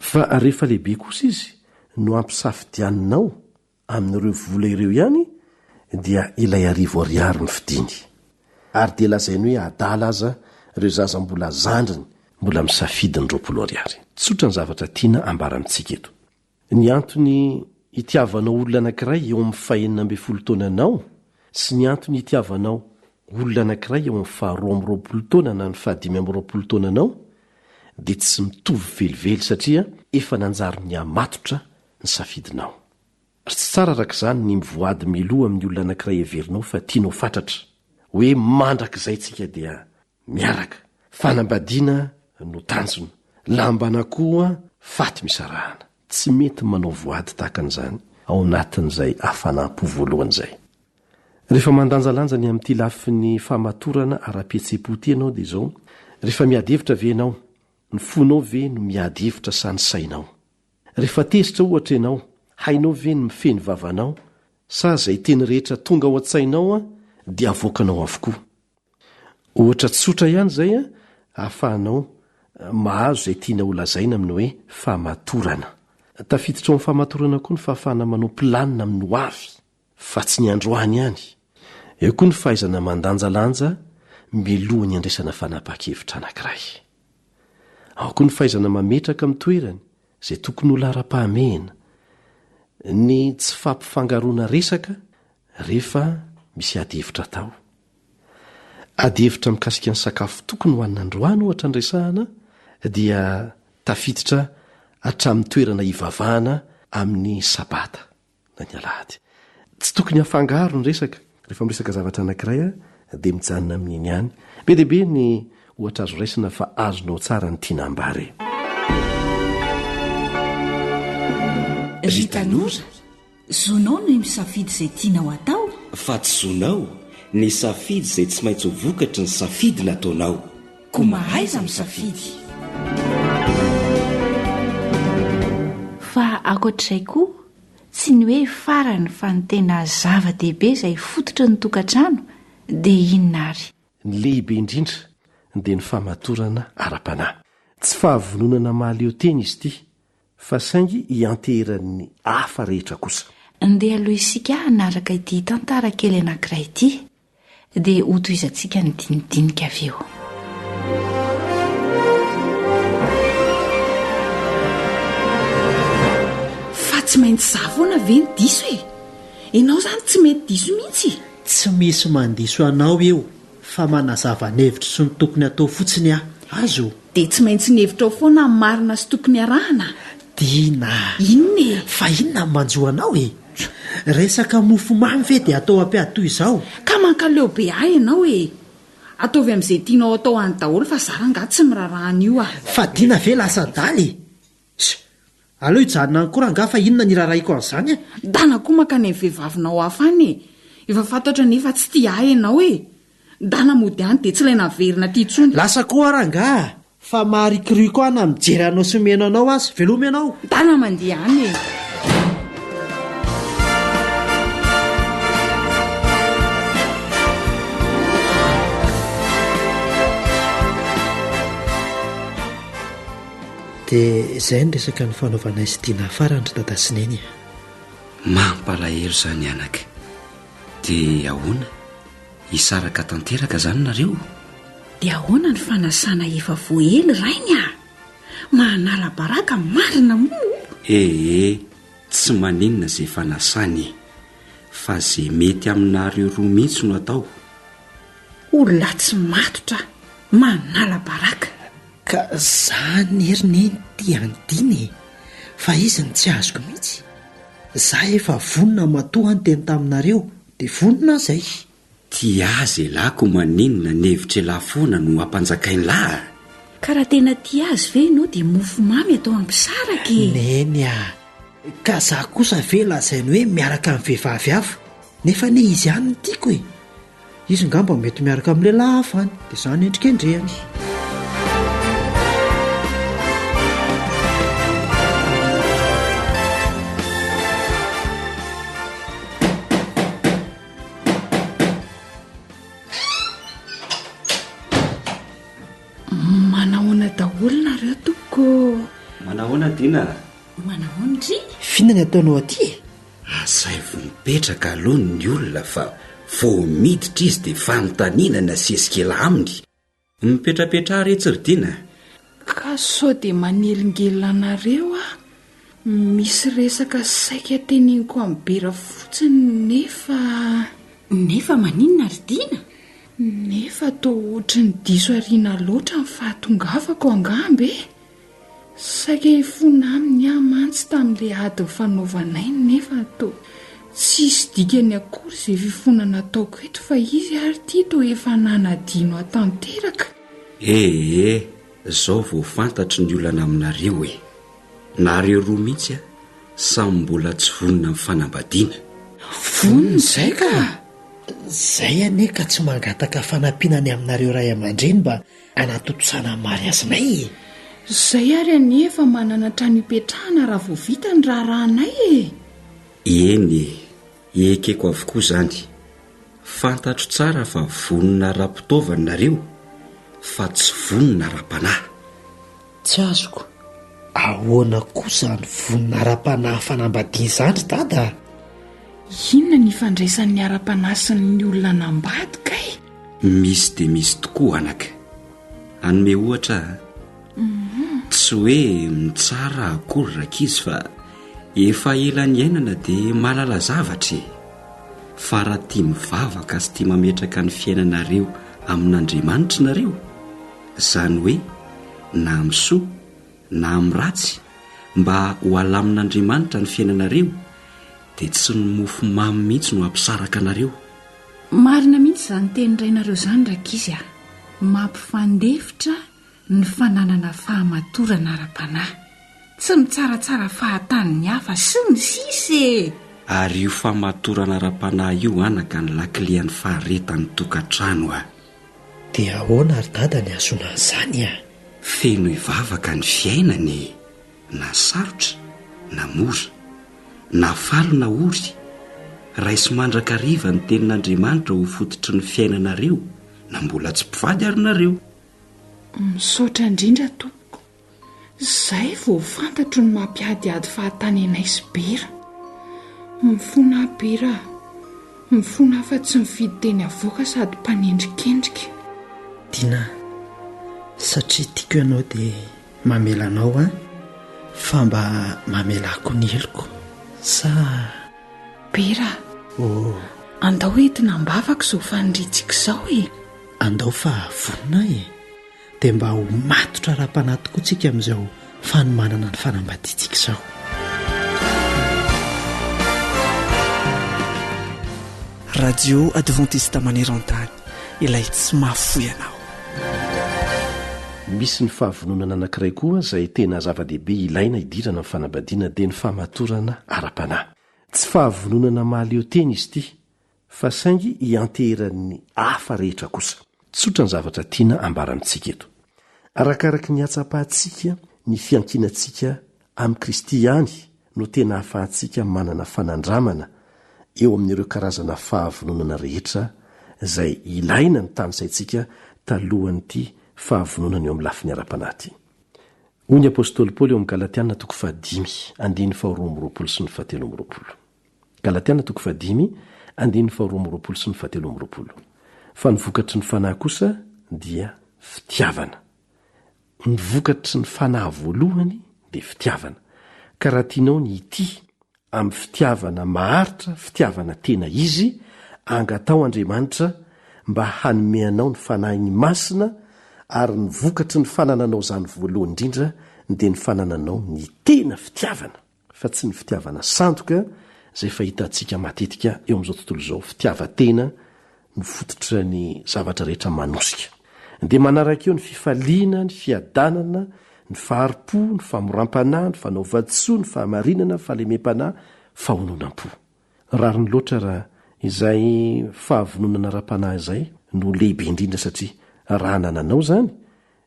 Fa rehefa lehibe kosa izy no ampisafidianinao amin'ireo vola ireo ihany dia ilay arivo ariary no fidiny. Ary dia lazainy hoe adala aza ireo zaza mbola zandriny mbola misafidy ny 20 ariary. Tsotra ny zavatra tiana ambara amintsika eto. Ny antony itiavanao olona anankiray eo amin'ny fahenina ambin'ny folo taonanao sy ny antony itiavanao olona anankiray eo amin'ny faharoa amby roapolo taona na ny fahadimy amby roapolo taonanao dia tsy mitovy velively satria efa nanjary nihamatotra ny safidinao. Ary tsy tsara araka izany ny mivoady mialoha amin'ny olona anankiray heverinao fa tianao fatratra, hoe mandrakizay tsika dia miaraka. Fanambadiana no tanjona. Lamban'akoho faty misarahana. Tsy mety ny manao voady tahaka an'izany ao anatin'izay hafanam-po voalohany izay. Rehefa mandanjalanja ny amin'ity lafiny fahamatorana ara-pihetseham-po ity ianao dia izao, rehefa miady hevitra ve ianao, ny fonao ve no miady hevitra sa ny sainao? Rehefa tezitra ohatra ianao, hainao ve ny mifehy ny vavanao sa izay teny rehetra tonga ao an-tsainao dia avoakanao avokoa? Ohatra tsotra ihany izay ahafahanao mahazo izay tiana holazaina amin'ny hoe fahamatorana. Tafiditra ao amin'ny fahamatorana koa ny fahafahana manao planina amin'ny ho avy, fa tsy ny androany ihany. Eo koa ny fahaizana mandanjalanja mialohan'ny handraisana fanapahan-kevitra anankiray. Ao koa ny fahaizana mametraka amin'ny toerany izay tokony ho laharam-pahamehana, ny tsy fampifangaroana resaka rehefa misy adihevitra atao. Adihevitra mikasika ny sakafo tokony hohanina androany ohatra ny resahana dia tafiditra hatramin'ny toerana hivavahana amin'ny sabata na ny alahady. Tsy tokony hafangaro ny resaka. Rehefa miresaka zavatra anankiray dia mijanona amin'iny ihany. Be dia be ny ohatra azo raisina fa azonao tsara ny tiana ambara e. Ry tanora, Zonao ny misafidy izay tianao atao. Fa tsy zonao ny safidy izay tsy maintsy ho vokatry ny safidy nataonao. Koa mahaiza misafidy. Fa ankoatr'izay koa, tsy ny hoe farany fa ny tena zava-dehibe izay fototry ny tokantrano dia inona ary? Ny lehibe indrindra dia ny fahamatorana ara-panahy. Tsy fahavononana mahaleo tena izy ity Fa saingy ianteheran'ny hafa rehetra kosa. Ndeha aloha isika hanaraka ity tantara kely anankiray ity, dia hotohizantsika ny dinidinika avy eo. Fa tsy maintsy za foana ve no diso e? Ianao izany tsy mety diso mihitsy e! Tsy misy mandiso anao eo fa manazava ny hevitro sy ny tokony atao fotsiny aho. Azo? Dia tsy maintsy ny hevitrao foana no marina sy tokony arahana? Dina a! Inona e? Fa inona no manjo anao e? Resaka mofomamy ve dia atao ampiady toy izao? Ka mankaleo be ahy ianao e! Ataovy amin'izay tianao atao any daholo fa za rangahy tsy miraharaha an'io ah! Fa Dina ve lasa adala e? Ss! Aleo hijanona any koa rangahy fa inona ny irarahiko an'izany e? Ndana koa mankany amin'ny vehivavinao hafa any e! Efa fantatro anie fa tsy tia ahy ianao e! Ndana mody any dia tsy ilaina averina aty intsony. Lasa koa aho rangahy fa maharikoriko ahy na mijery anao sy mihaino anao aza. Veloma ianao. Ndana mandeha any e! Dia izay ny resaka nifanaovanay sy Dina farany ry Dada sy Neny a! Mampalahelo izany anaka. Dia ahoana? Hisaraka tanteraka izany nareo? Dia ahoana ny fanasana efa voaely rainy a! Mahanala baraka marina moa! Ee, tsy maninona izay fanasana e! Fa ze mety aminareo roa mihitsy no atao. Olona tsy matotra, manala baraka. Ka za anie ry neny tia an'i Dina e! Fa izy no tsy azoko mihitsy. Za efa vonona matoa aho niteny taminareo dia vonona aho zay. Tia azy elah ko maninona ny hevitr'elah foana no ampanjakain'lah a! Ka raha tena tia azy ve ianao dia mofo mamy atao hampisaraka e! Neny a! Ka za kosa ve lazainy hoe miaraka amin'ny vehivavy hafa nefa anie izy ihany no tiako e! Izy ngamba mety miaraka amin'ny lehilahy hafa any, dia izany endrikendrehany. Manahoana daholo nareo tompoko ô? Manahoana Dina a? Manahoana dry? F'inona ny ataonao aty e? Asaivo mipetraka aloha ny olona fa vao miditra izy dia fanontaniana ny asesikela aminy. Mipetrapetraha re tsy ry Dina a! Ka sao dia manelingelina anareo aho? Misy resaka saika teneniko amin'i Bera fotsiny nefa. Nefa maninona ry Dina? Nefa toa ohatry ny diso aoriana loatra ny fahatongavako angamba e! Saika hifona aminy aho mantsy tamin'ilay ady nifanaovanay nefa toa tsisy dikany akory izay fifonana ataoko eto fa izy ary ity toa efa nanadino ahy tanteraka. Ee, zao vao fantatro ny olana aminareo e! Nareo roa mihitsy a, samy mbola tsy vonona amin'ny fanambadiana. Vonona izay ka! Zay anie ka tsy mangataka fanampiana ny aminareo ray aman-dreny mba hanatontosana ny mariazinay e! Zay ary anie efa manana trano hipetrahana raha vao vita ny raharahanay e! Eny e, ekeko avokoa izany. Fantatro tsara fa vonona ara-pitaovana nareo fa tsy vonona ara-panahy. Tsy azoko. Ahoana koa izany vonona ara-panahy fanambadiana izany ry dada a? Inona ny ifandraisan'ny ara-panahy sy ny olona hanambady kay? Misy dia misy tokoa anaka. Hanome ohatra aho. Tsy hoe mitsara akory rankizy fa efa ela niainana dia mahalala zavatra e. Fa raha tia mivavaka sy tia mametraka ny fiainanareo amin'Andriamanitra nareo, Izany hoe, na amin'ny soa, na amin'ny ratsy, mba ho alamin'Andriamanitra ny fiainanareo, dia tsy ny mofo mamy mihitsy no hampisaraka anareo. Marina mihitsy izany tenin-drainareo izany rankizy a! Mampifandefitra ny fananana fahamatorana ara-panahy. Tsy mitsaratsara fahatany ny hafa sy ny sisa e! Ary io fahamatorana ara-panahy io anaka ny lakile an'ny faharetan'ny tokantrano a! Dia ahoana ry dada ny hahazoana an'izany a? Feno hivavaka ny fiainana e! Na sarotra na mora, na faly na ory, raiso mandrakariva ny tenin'Andriamanitra ho fototry ny fiainanareo na mbola tsy mpivady ary nareo. Misaotra indrindra tompoko. Zay vao fantatro ny mampiadiady fahatany anay sy Bera. Mifona aho Bera a! Mifona aho fa tsy mifidy teny avoaka sady mpanendrikendrika. Dina, satria tiako ianao dia mamela anao an, fa mba mamelà koa ny heloko, sa. Bera a! Oh. Andao entina am-bavaka izao faniriantsika izao e! Andao fa vonona aho e! dia mba ho matotra ara-panahy tokoa tsika amin'izao fanomanana ny fanambadiantsika izao. Radio Adventiste maneran-tany, ilay tsy mahafoy anao. Misy ny fahavononana anankiray koa izay tena zava-dehibe ilaina hidirana amin'ny fanambadiana dia ny fahamatorana ara-panahy. Tsy fahavononana mahaleo tena izy ity fa saingy ianteheran'ny hafa rehetra kosa. Tsotra ny zavatra tiana ambara amintsika eto. Arakaraky ny hatsapantsika ny fiankinantsika amin'i Kristy ihany no tena ahafahantsika manana fanandramana eo amin'ireo karazana fahavononana rehetra izay ilaina ny tanisaintsika talohan'ity fahavononana eo amin'ny lafiny ara-panahy ity. Hoy ny apostoly Paoly eo amin'ny Galatiana toko fahadimy, andininy faharoa amby roapolo sy ny fahatelo amby roapolo. Galatiana toko fahadimy, andininy faharoa amby roapolo sy ny fahatelo amby roapolo. Fa ny vokatry ny Fanahy kosa dia fitiavana. Ny vokatry ny Fanahy voalohany dia fitiavana. Ka raha tianao ny hitia amin'ny fitiavana maharitra, fitiavana tena izy, angataho Andriamanitra mba hanome anao ny Fanahiny Masina ary ny vokatry ny fanananao izany voalohany indrindra dia ny fanananao ny tena fitiavana. fa tsy ny fitiavana sandoka izay fahitantsika matetika eo amin'izao tontolo izao, fitiavan-tena no fototra ny zavatra rehetra manosika. Dia manaraka eo ny fifaliana, ny fiadanana, ny fahari-po, ny famoram-panahy, ny fanaovan-tsoa, ny fahamarinana, ny fahalemem-panahy, fahononam-po. Rariny loatra raha. Izay fahavononana ara-panahy izay no lehibe indrindra satria raha anananao izany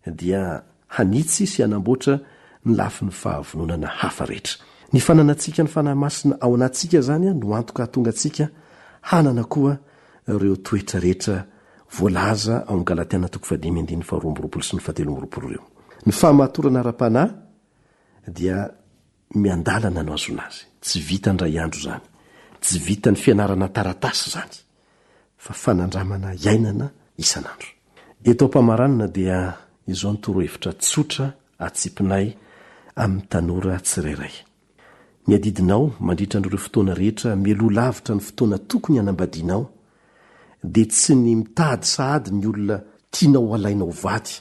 dia hanitsy sy hanamboatra ny lafiny fahavononana hafa rehetra. Ny fananantsika ny Fanahy Masina ao anatintsika izany no antoka hahatonga antsika hanana koa ireo toetra rehetra voalaza ao amin'ny Galatiana toko fahadimy andininy faharoa amby roapolo sy ny fahatelo amby roapolo ireo. Ny fahamatorana ara-panahy dia miandalana no ahazoana azy. Tsy vita indray andro izany. Tsy vitan'ny fianarana taratasy izany. Fa fanandramana iainana isan'andro. Eto am-pamaranana dia izao ny torohevitra tsotra atsipinay amin'ny tanora tsirairay. Ny adidinao mandritra an'ireo fotoana rehetra mialoha lavitra ny fotoana tokony hanambadianao dia tsy ny mitady sahady ny olona tianao ho alaina ho vady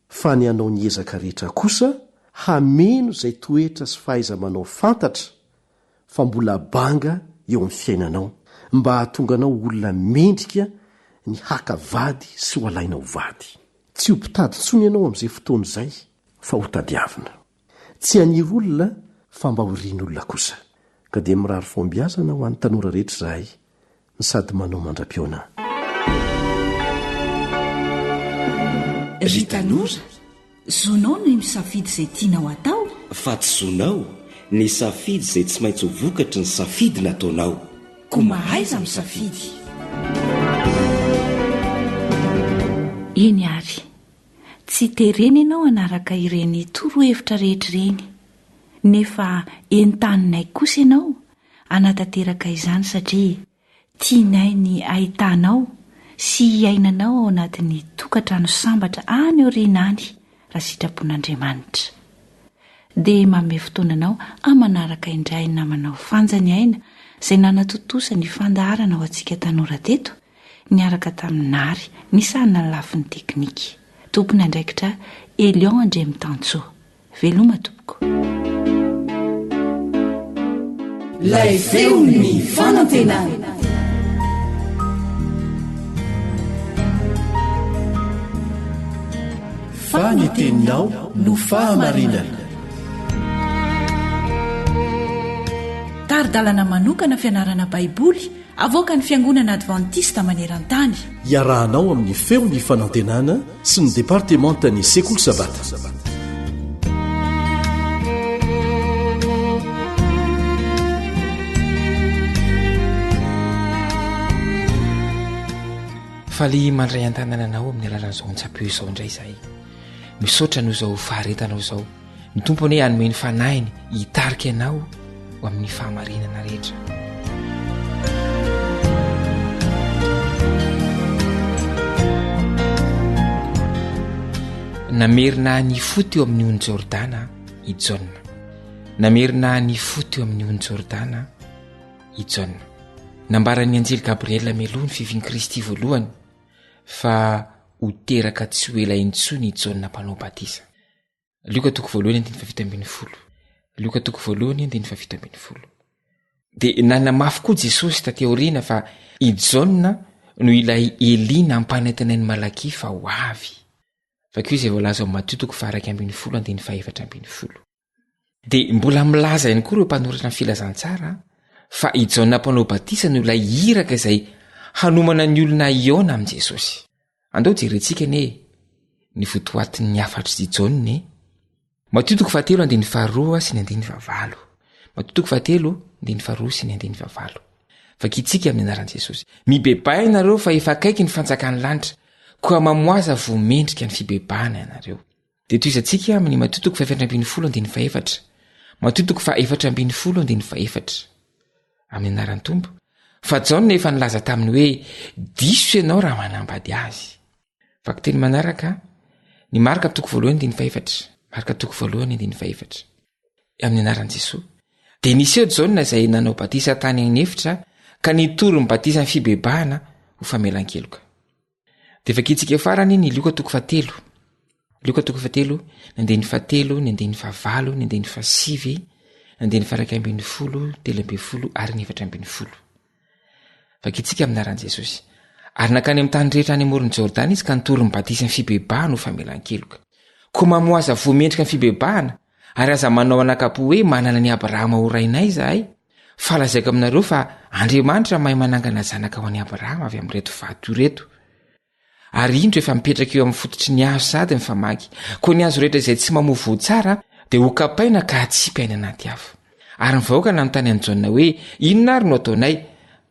fa ny hanao ny ezaka rehetra kosa hameno izay toetra sy fahaiza-manao fantatra fa mbola banga eo amin'ny fiainanao mba hahatonga anao ho olona mendrika ny haka vady sy ho alaina ho vady. Tsy ho mpitady intsony ianao amin'izay fotoana izay fa ho tadiavina. Tsy haniry olona fa mba ho irin'olona kosa. Ka dia mirary fahombiazana ho an'ny tanora rehetra izahay no sady manao mandra-pihaona. Ry tanora, zonao ny misafidy izay tianao atao. Fa tsy zonao ny safidy izay tsy maintsy ho vokatry ny safidy nataonao. Koa mahaiza misafidy. Eny ary. Tsy terena ianao hanaraka ireny torohevitra rehetra ireny, nefa entaninay kosa ianao hanatanteraka izany satria tianay ny hahitanao sy hiainanao ao anatin'ny tokantrano sambatra any aoriana any raha sitrapon'Andriamanitra. Dia manome fotoana anao hamanaraka indray ny namanao Fanja Ny Aina izay nanatontosa ny fandaharana ho antsika tanora teto niaraka tamin'i Nary nisahana ny lafiny teknika. Tompon'andraikitra Elion Andriamitansoa. Veloma tompoko. Lay feon'ny fanantenana. Fa ny teninao no fahamarinana. Tari-dalana manokana fianarana Baiboly Avoakan'ny Fiangonana Advantista maneran-tany. Iarahanao amin'ny Feon'ny Fanantenana sy ny Departemantan'ny Sekoly Sabata. Faly mandray an-tanana anao amin'ny alalan'izao ontsam-peo izao indray izahay. Misaotra noho izao faharetanao izao. Ny Tompo anie hanome ny fanahiny hitarika anao ho amin'ny fahamarinana rehetra. Namerina ny fo teo amin'ny ony Jordana i Jaona. Namerina ny fo teo amin'ny ony Jordana i Jaona. Nambaran'ny anjely Gabriela mialoha ny fiavian'i Kristy voalohany fa ho teraka tsy ho ela intsony i Jaona mpanao batisa. Lioka toko voalohany andininy fahafito ambin'ny folo. Lioka toko voalohany andininy fahafito ambin'ny folo. Dia nanamafy koa Jesosy taty aoriana fa i Jaona no ilay Elia nampanantenain'i Malakia fa ho avy. Vakio izay voalaza ao Matio toko faha-11 andininy faha-14. Dia mbola milaza ihany koa ireo mpanoratra ny filazantsara fa i Jaona mpanao batisa no ilay iraka izay hanomana ny olona hihaona amin'i Jesosy. Andao jerentsika anie ny votoatin'ny hafatr'i Jaona e. Matio toko fahatelo andininy faharoa sy ny andininy fahavalo. Matio toko fahatelo andininy faharoa sy ny andininy fahavalo. Vakintsika amin'ny anaran'i Jesosy. Mibebaha ianareo fa efa akaiky ny fanjakan'ny lanitra, koa mamoaza voa mendrika ny fibebahana ianareo. Dia tohizantsika amin'ny Matio toko faha-14 andininy fahefatra. Matio toko faha-14 andininy fahefatra. Amin'ny anaran'ny Tompo. Fa Jaona efa nilaza taminy hoe diso ianao raha manambady azy. Vakiteny manaraka, ny Marka toko voalohany andininy fahefatra. Marka toko voalohany andininy fahefatra. Amin'ny anaran'i Jesoa. Dia niseho Jaona izay nanao batisa tany an'efitra ka nitory ny batisan'ny fibebahana ho famelan-keloka. Dia vakintsika farany ny Lioka toko fahatelo. Lioka toko fahatelo, ny andininy fahatelo, ny andininy fahavalo, ny andininy fahasivy, ny andininy faharaika ambin'ny folo, 13 ary ny 14. Vakintsika amin'ny anaran'i Jesosy. Ary nankany amin'ny tany rehetra any amoron'i Jordana izy ka nitory ny batisan'ny fibebahana ho famelan-keloka. Koa mamoaza voa mendrika ny fibebahana, ary aza manao anakapo hoe manana an'i Abrahama ho rainay izahay. Fa lazaiko aminareo fa Andriamanitra mahay manangana zanaka ho an'i Abrahama avy amin'ireto vato ireto. Ary indro efa mipetraka eo amin'ny fototry ny hazo sahady ny famaky. Koa ny hazo rehetra izay tsy mamoa voa tsara dia hokapaina ka hatsipy any anaty afo. Ary ny vahoaka nanontany an'i Jaona hoe, Inona ary no ataonay?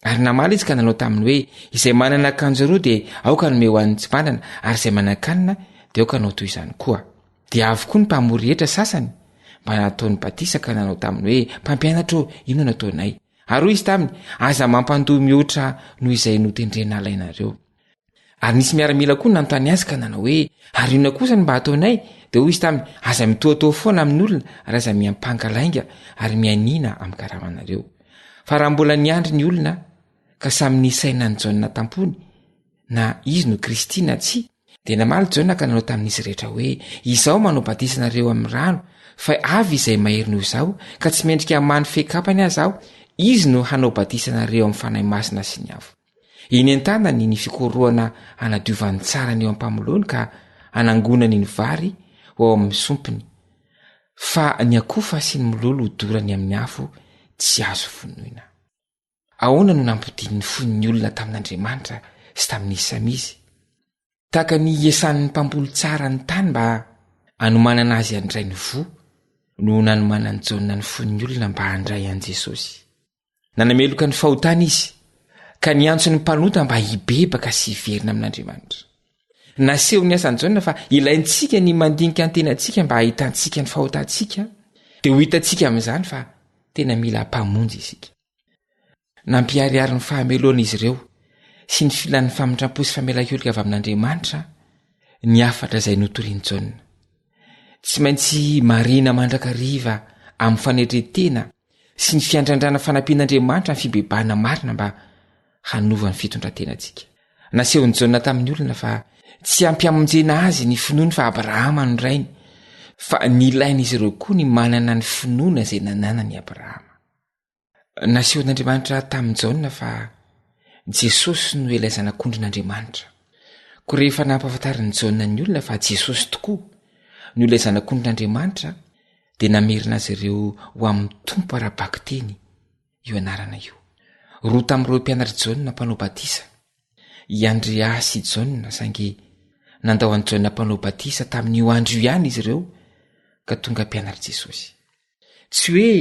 Ary namaly izy ka nanao taminy hoe, Izay manana akanjo roa dia aoka hanome ho an'ny tsy manana, ary izay manan-kanina dia aoka hanao toy izany koa. Dia avy koa ny mpamory hetra sasany mba nataony batisa ka nanao taminy hoe, Mpampianatra ô, inona no ataonay? Ary hoy izy taminy, Aza mampandoa mihoatra noho izay notendrena halainareo. Ary nisy miaramila koa nanontany azy ka nanao hoe, Ary inona kosa no mba hataonay? Dia hoy izy taminy, Aza mitohatoha foana amin'olona, ary aza miampanga lainga, ary mianiana amin'ny karamanareo. Fa raha mbola niandry ny olona, ka samy nisaina an'i Jaona tam-pony, na izy no Kristy na tsia, dia namaly Jaona ka nanao tamin'izy rehetra hoe, Izaho manao batisa anareo amin'ny rano, fa avy izay mahery noho izaho, ka tsy mendrika hamaha ny fehi-kapany aza aho, izy no hanao batisa anareo amin'ny Fanahy Masina sy ny afo. Eny an-tanany ny fikorohana hanadiovany tsara ny eo am-pamoloany ka hanangonany ny vary ho ao amin'ny sompiny, fa ny akofa sy ny mololo hodorany amin'ny afo tsy azo vonoina. Ahoana no nampodiany ny fon'ny olona tamin'Andriamanitra sy tamin'izy samy izy? Tahaka ny iesan'ny mpamboly tsara ny tany mba hanomanana azy handray ny voa no nanomanan'i Jaona ny fon'ny olona mba handray an'i Jesosy. Nanameloka ny fahotana izy, ka niantso ny mpanota mba hibebaka sy hiverina amin'Andriamanitra. Nasehon'ny asan'i Jaona fa ilaintsika ny mandinika ny tenantsika mba hahitantsika ny fahotantsika, dia ho hitantsika amin'izany fa tena mila Mpamonjy isika. Nampiharihary ny fahamelohan'izy ireo sy ny filan'ny famindram-po sy famelan-keloka avy amin'Andriamanitra ny hafatra izay notorian'i Jaona. Tsy maintsy marihina mandrakariva amin'ny fanetren-tena sy ny fiandrandrana fanampian'Andriamanitra ny fibebahana marina mba hanova ny fitondran-tenantsika. Nasehon'i Jaona tamin'ny olona fa tsy ampy hamonjena azy ny finoany fa Abrahama no rainy, fa nilain'izy ireo koa ny manana ny finoana izay nananan'i Abrahama. Nasehon'Andriamanitra tamin'i Jaona fa Jesosy no ilay Zanak'ondrin'Andriamanitra. Koa rehefa nampahafantarin'i Jaona ny olona fa Jesosy tokoa no ilay Zanak'ondrin'Andriamanitra, dia namerina azy ireo ho amin'ny Tompo ara-bakiteny io anarana io. Roa tamin'ireo mpianatr'i Jaona mpanao batisa, i Andrea sy i Jaona, saingy nandao an'i Jaona mpanao batisa tamin'io andro io ihany izy ireo ka tonga mpianatr'i Jesosy. Tsy hoe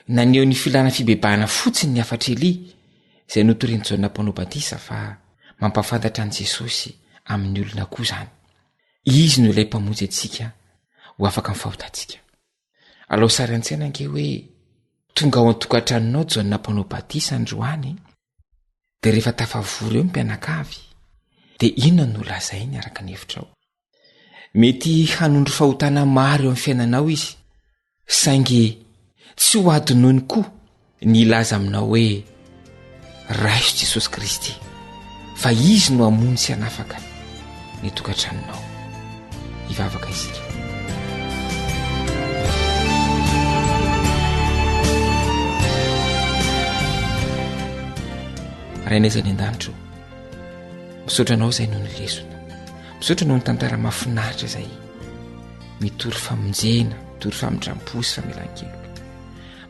naneho ny filana fibebahana fotsiny ny hafatr'i Elia izay notorian'i Jaona mpanao batisa fa mampahafantatra an'i Jesosy amin'ny olona koa izany. Izy no ilay Mpamonjy antsika ho afaka amin'ny fahotantsika. Alao sary an-tsaina ange hoe tonga ao an-tokantranonao Jaona mpanao batisa androany, dia rehefa tafavory eo ny mpianakavy, dia inona no lazainy araka ny hevitrao? Mety hanondro fahotana maro eo amin'ny fiainanao izy, Saingy tsy ho adinoiny koa ny hilaza aminao hoe, Raiso Jesosy Kristy, fa Izy no hamono sy hanafaka ny tokantranonao. Hivavaka isika. Rainay izay any an-danitra ô, misaotra anao izay noho ny lesona, misaotra noho ny tantara mahafinaritra izay mitory famonjena, mitory famindram-po sy famelan-keloka.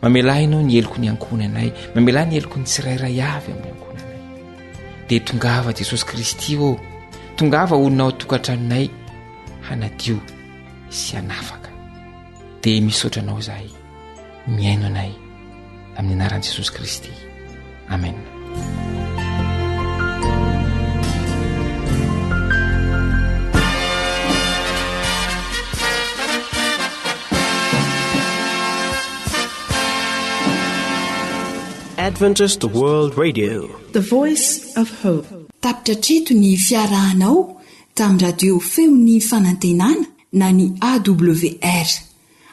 Mamelà ianao ny heloky ny ankohonanay, mamelà ny heloky ny tsirairay avy amin'ny ankohonanay. Dia tongava Jesosy Kristy ô, tongava honina ao an-tokantranonay hanadio sy hanafaka. Dia misaotra anao izahay, mihaino anay amin'ny anaran'i Jesosy Kristy. Amen. Adventist World Radio. The Voice of Hope. Tapitra hatreto ny fiarahanao tamin'ny radio feon'ny fanantenana na ny AWR.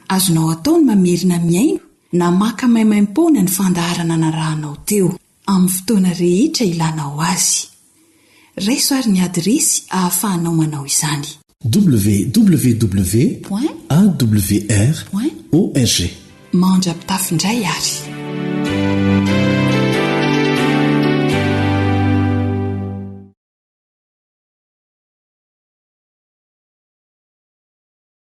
Azonao atao ny mamerina mihaino na maka maimaimpoana ny fandaharana narahanao teo, amin'ny fotoana rehetra ilanao azy. Raiso ary ny adiresy ahafahanao manao izany. Www. Point. AWR. Point. ORG. Mandra-pitafy indray ary.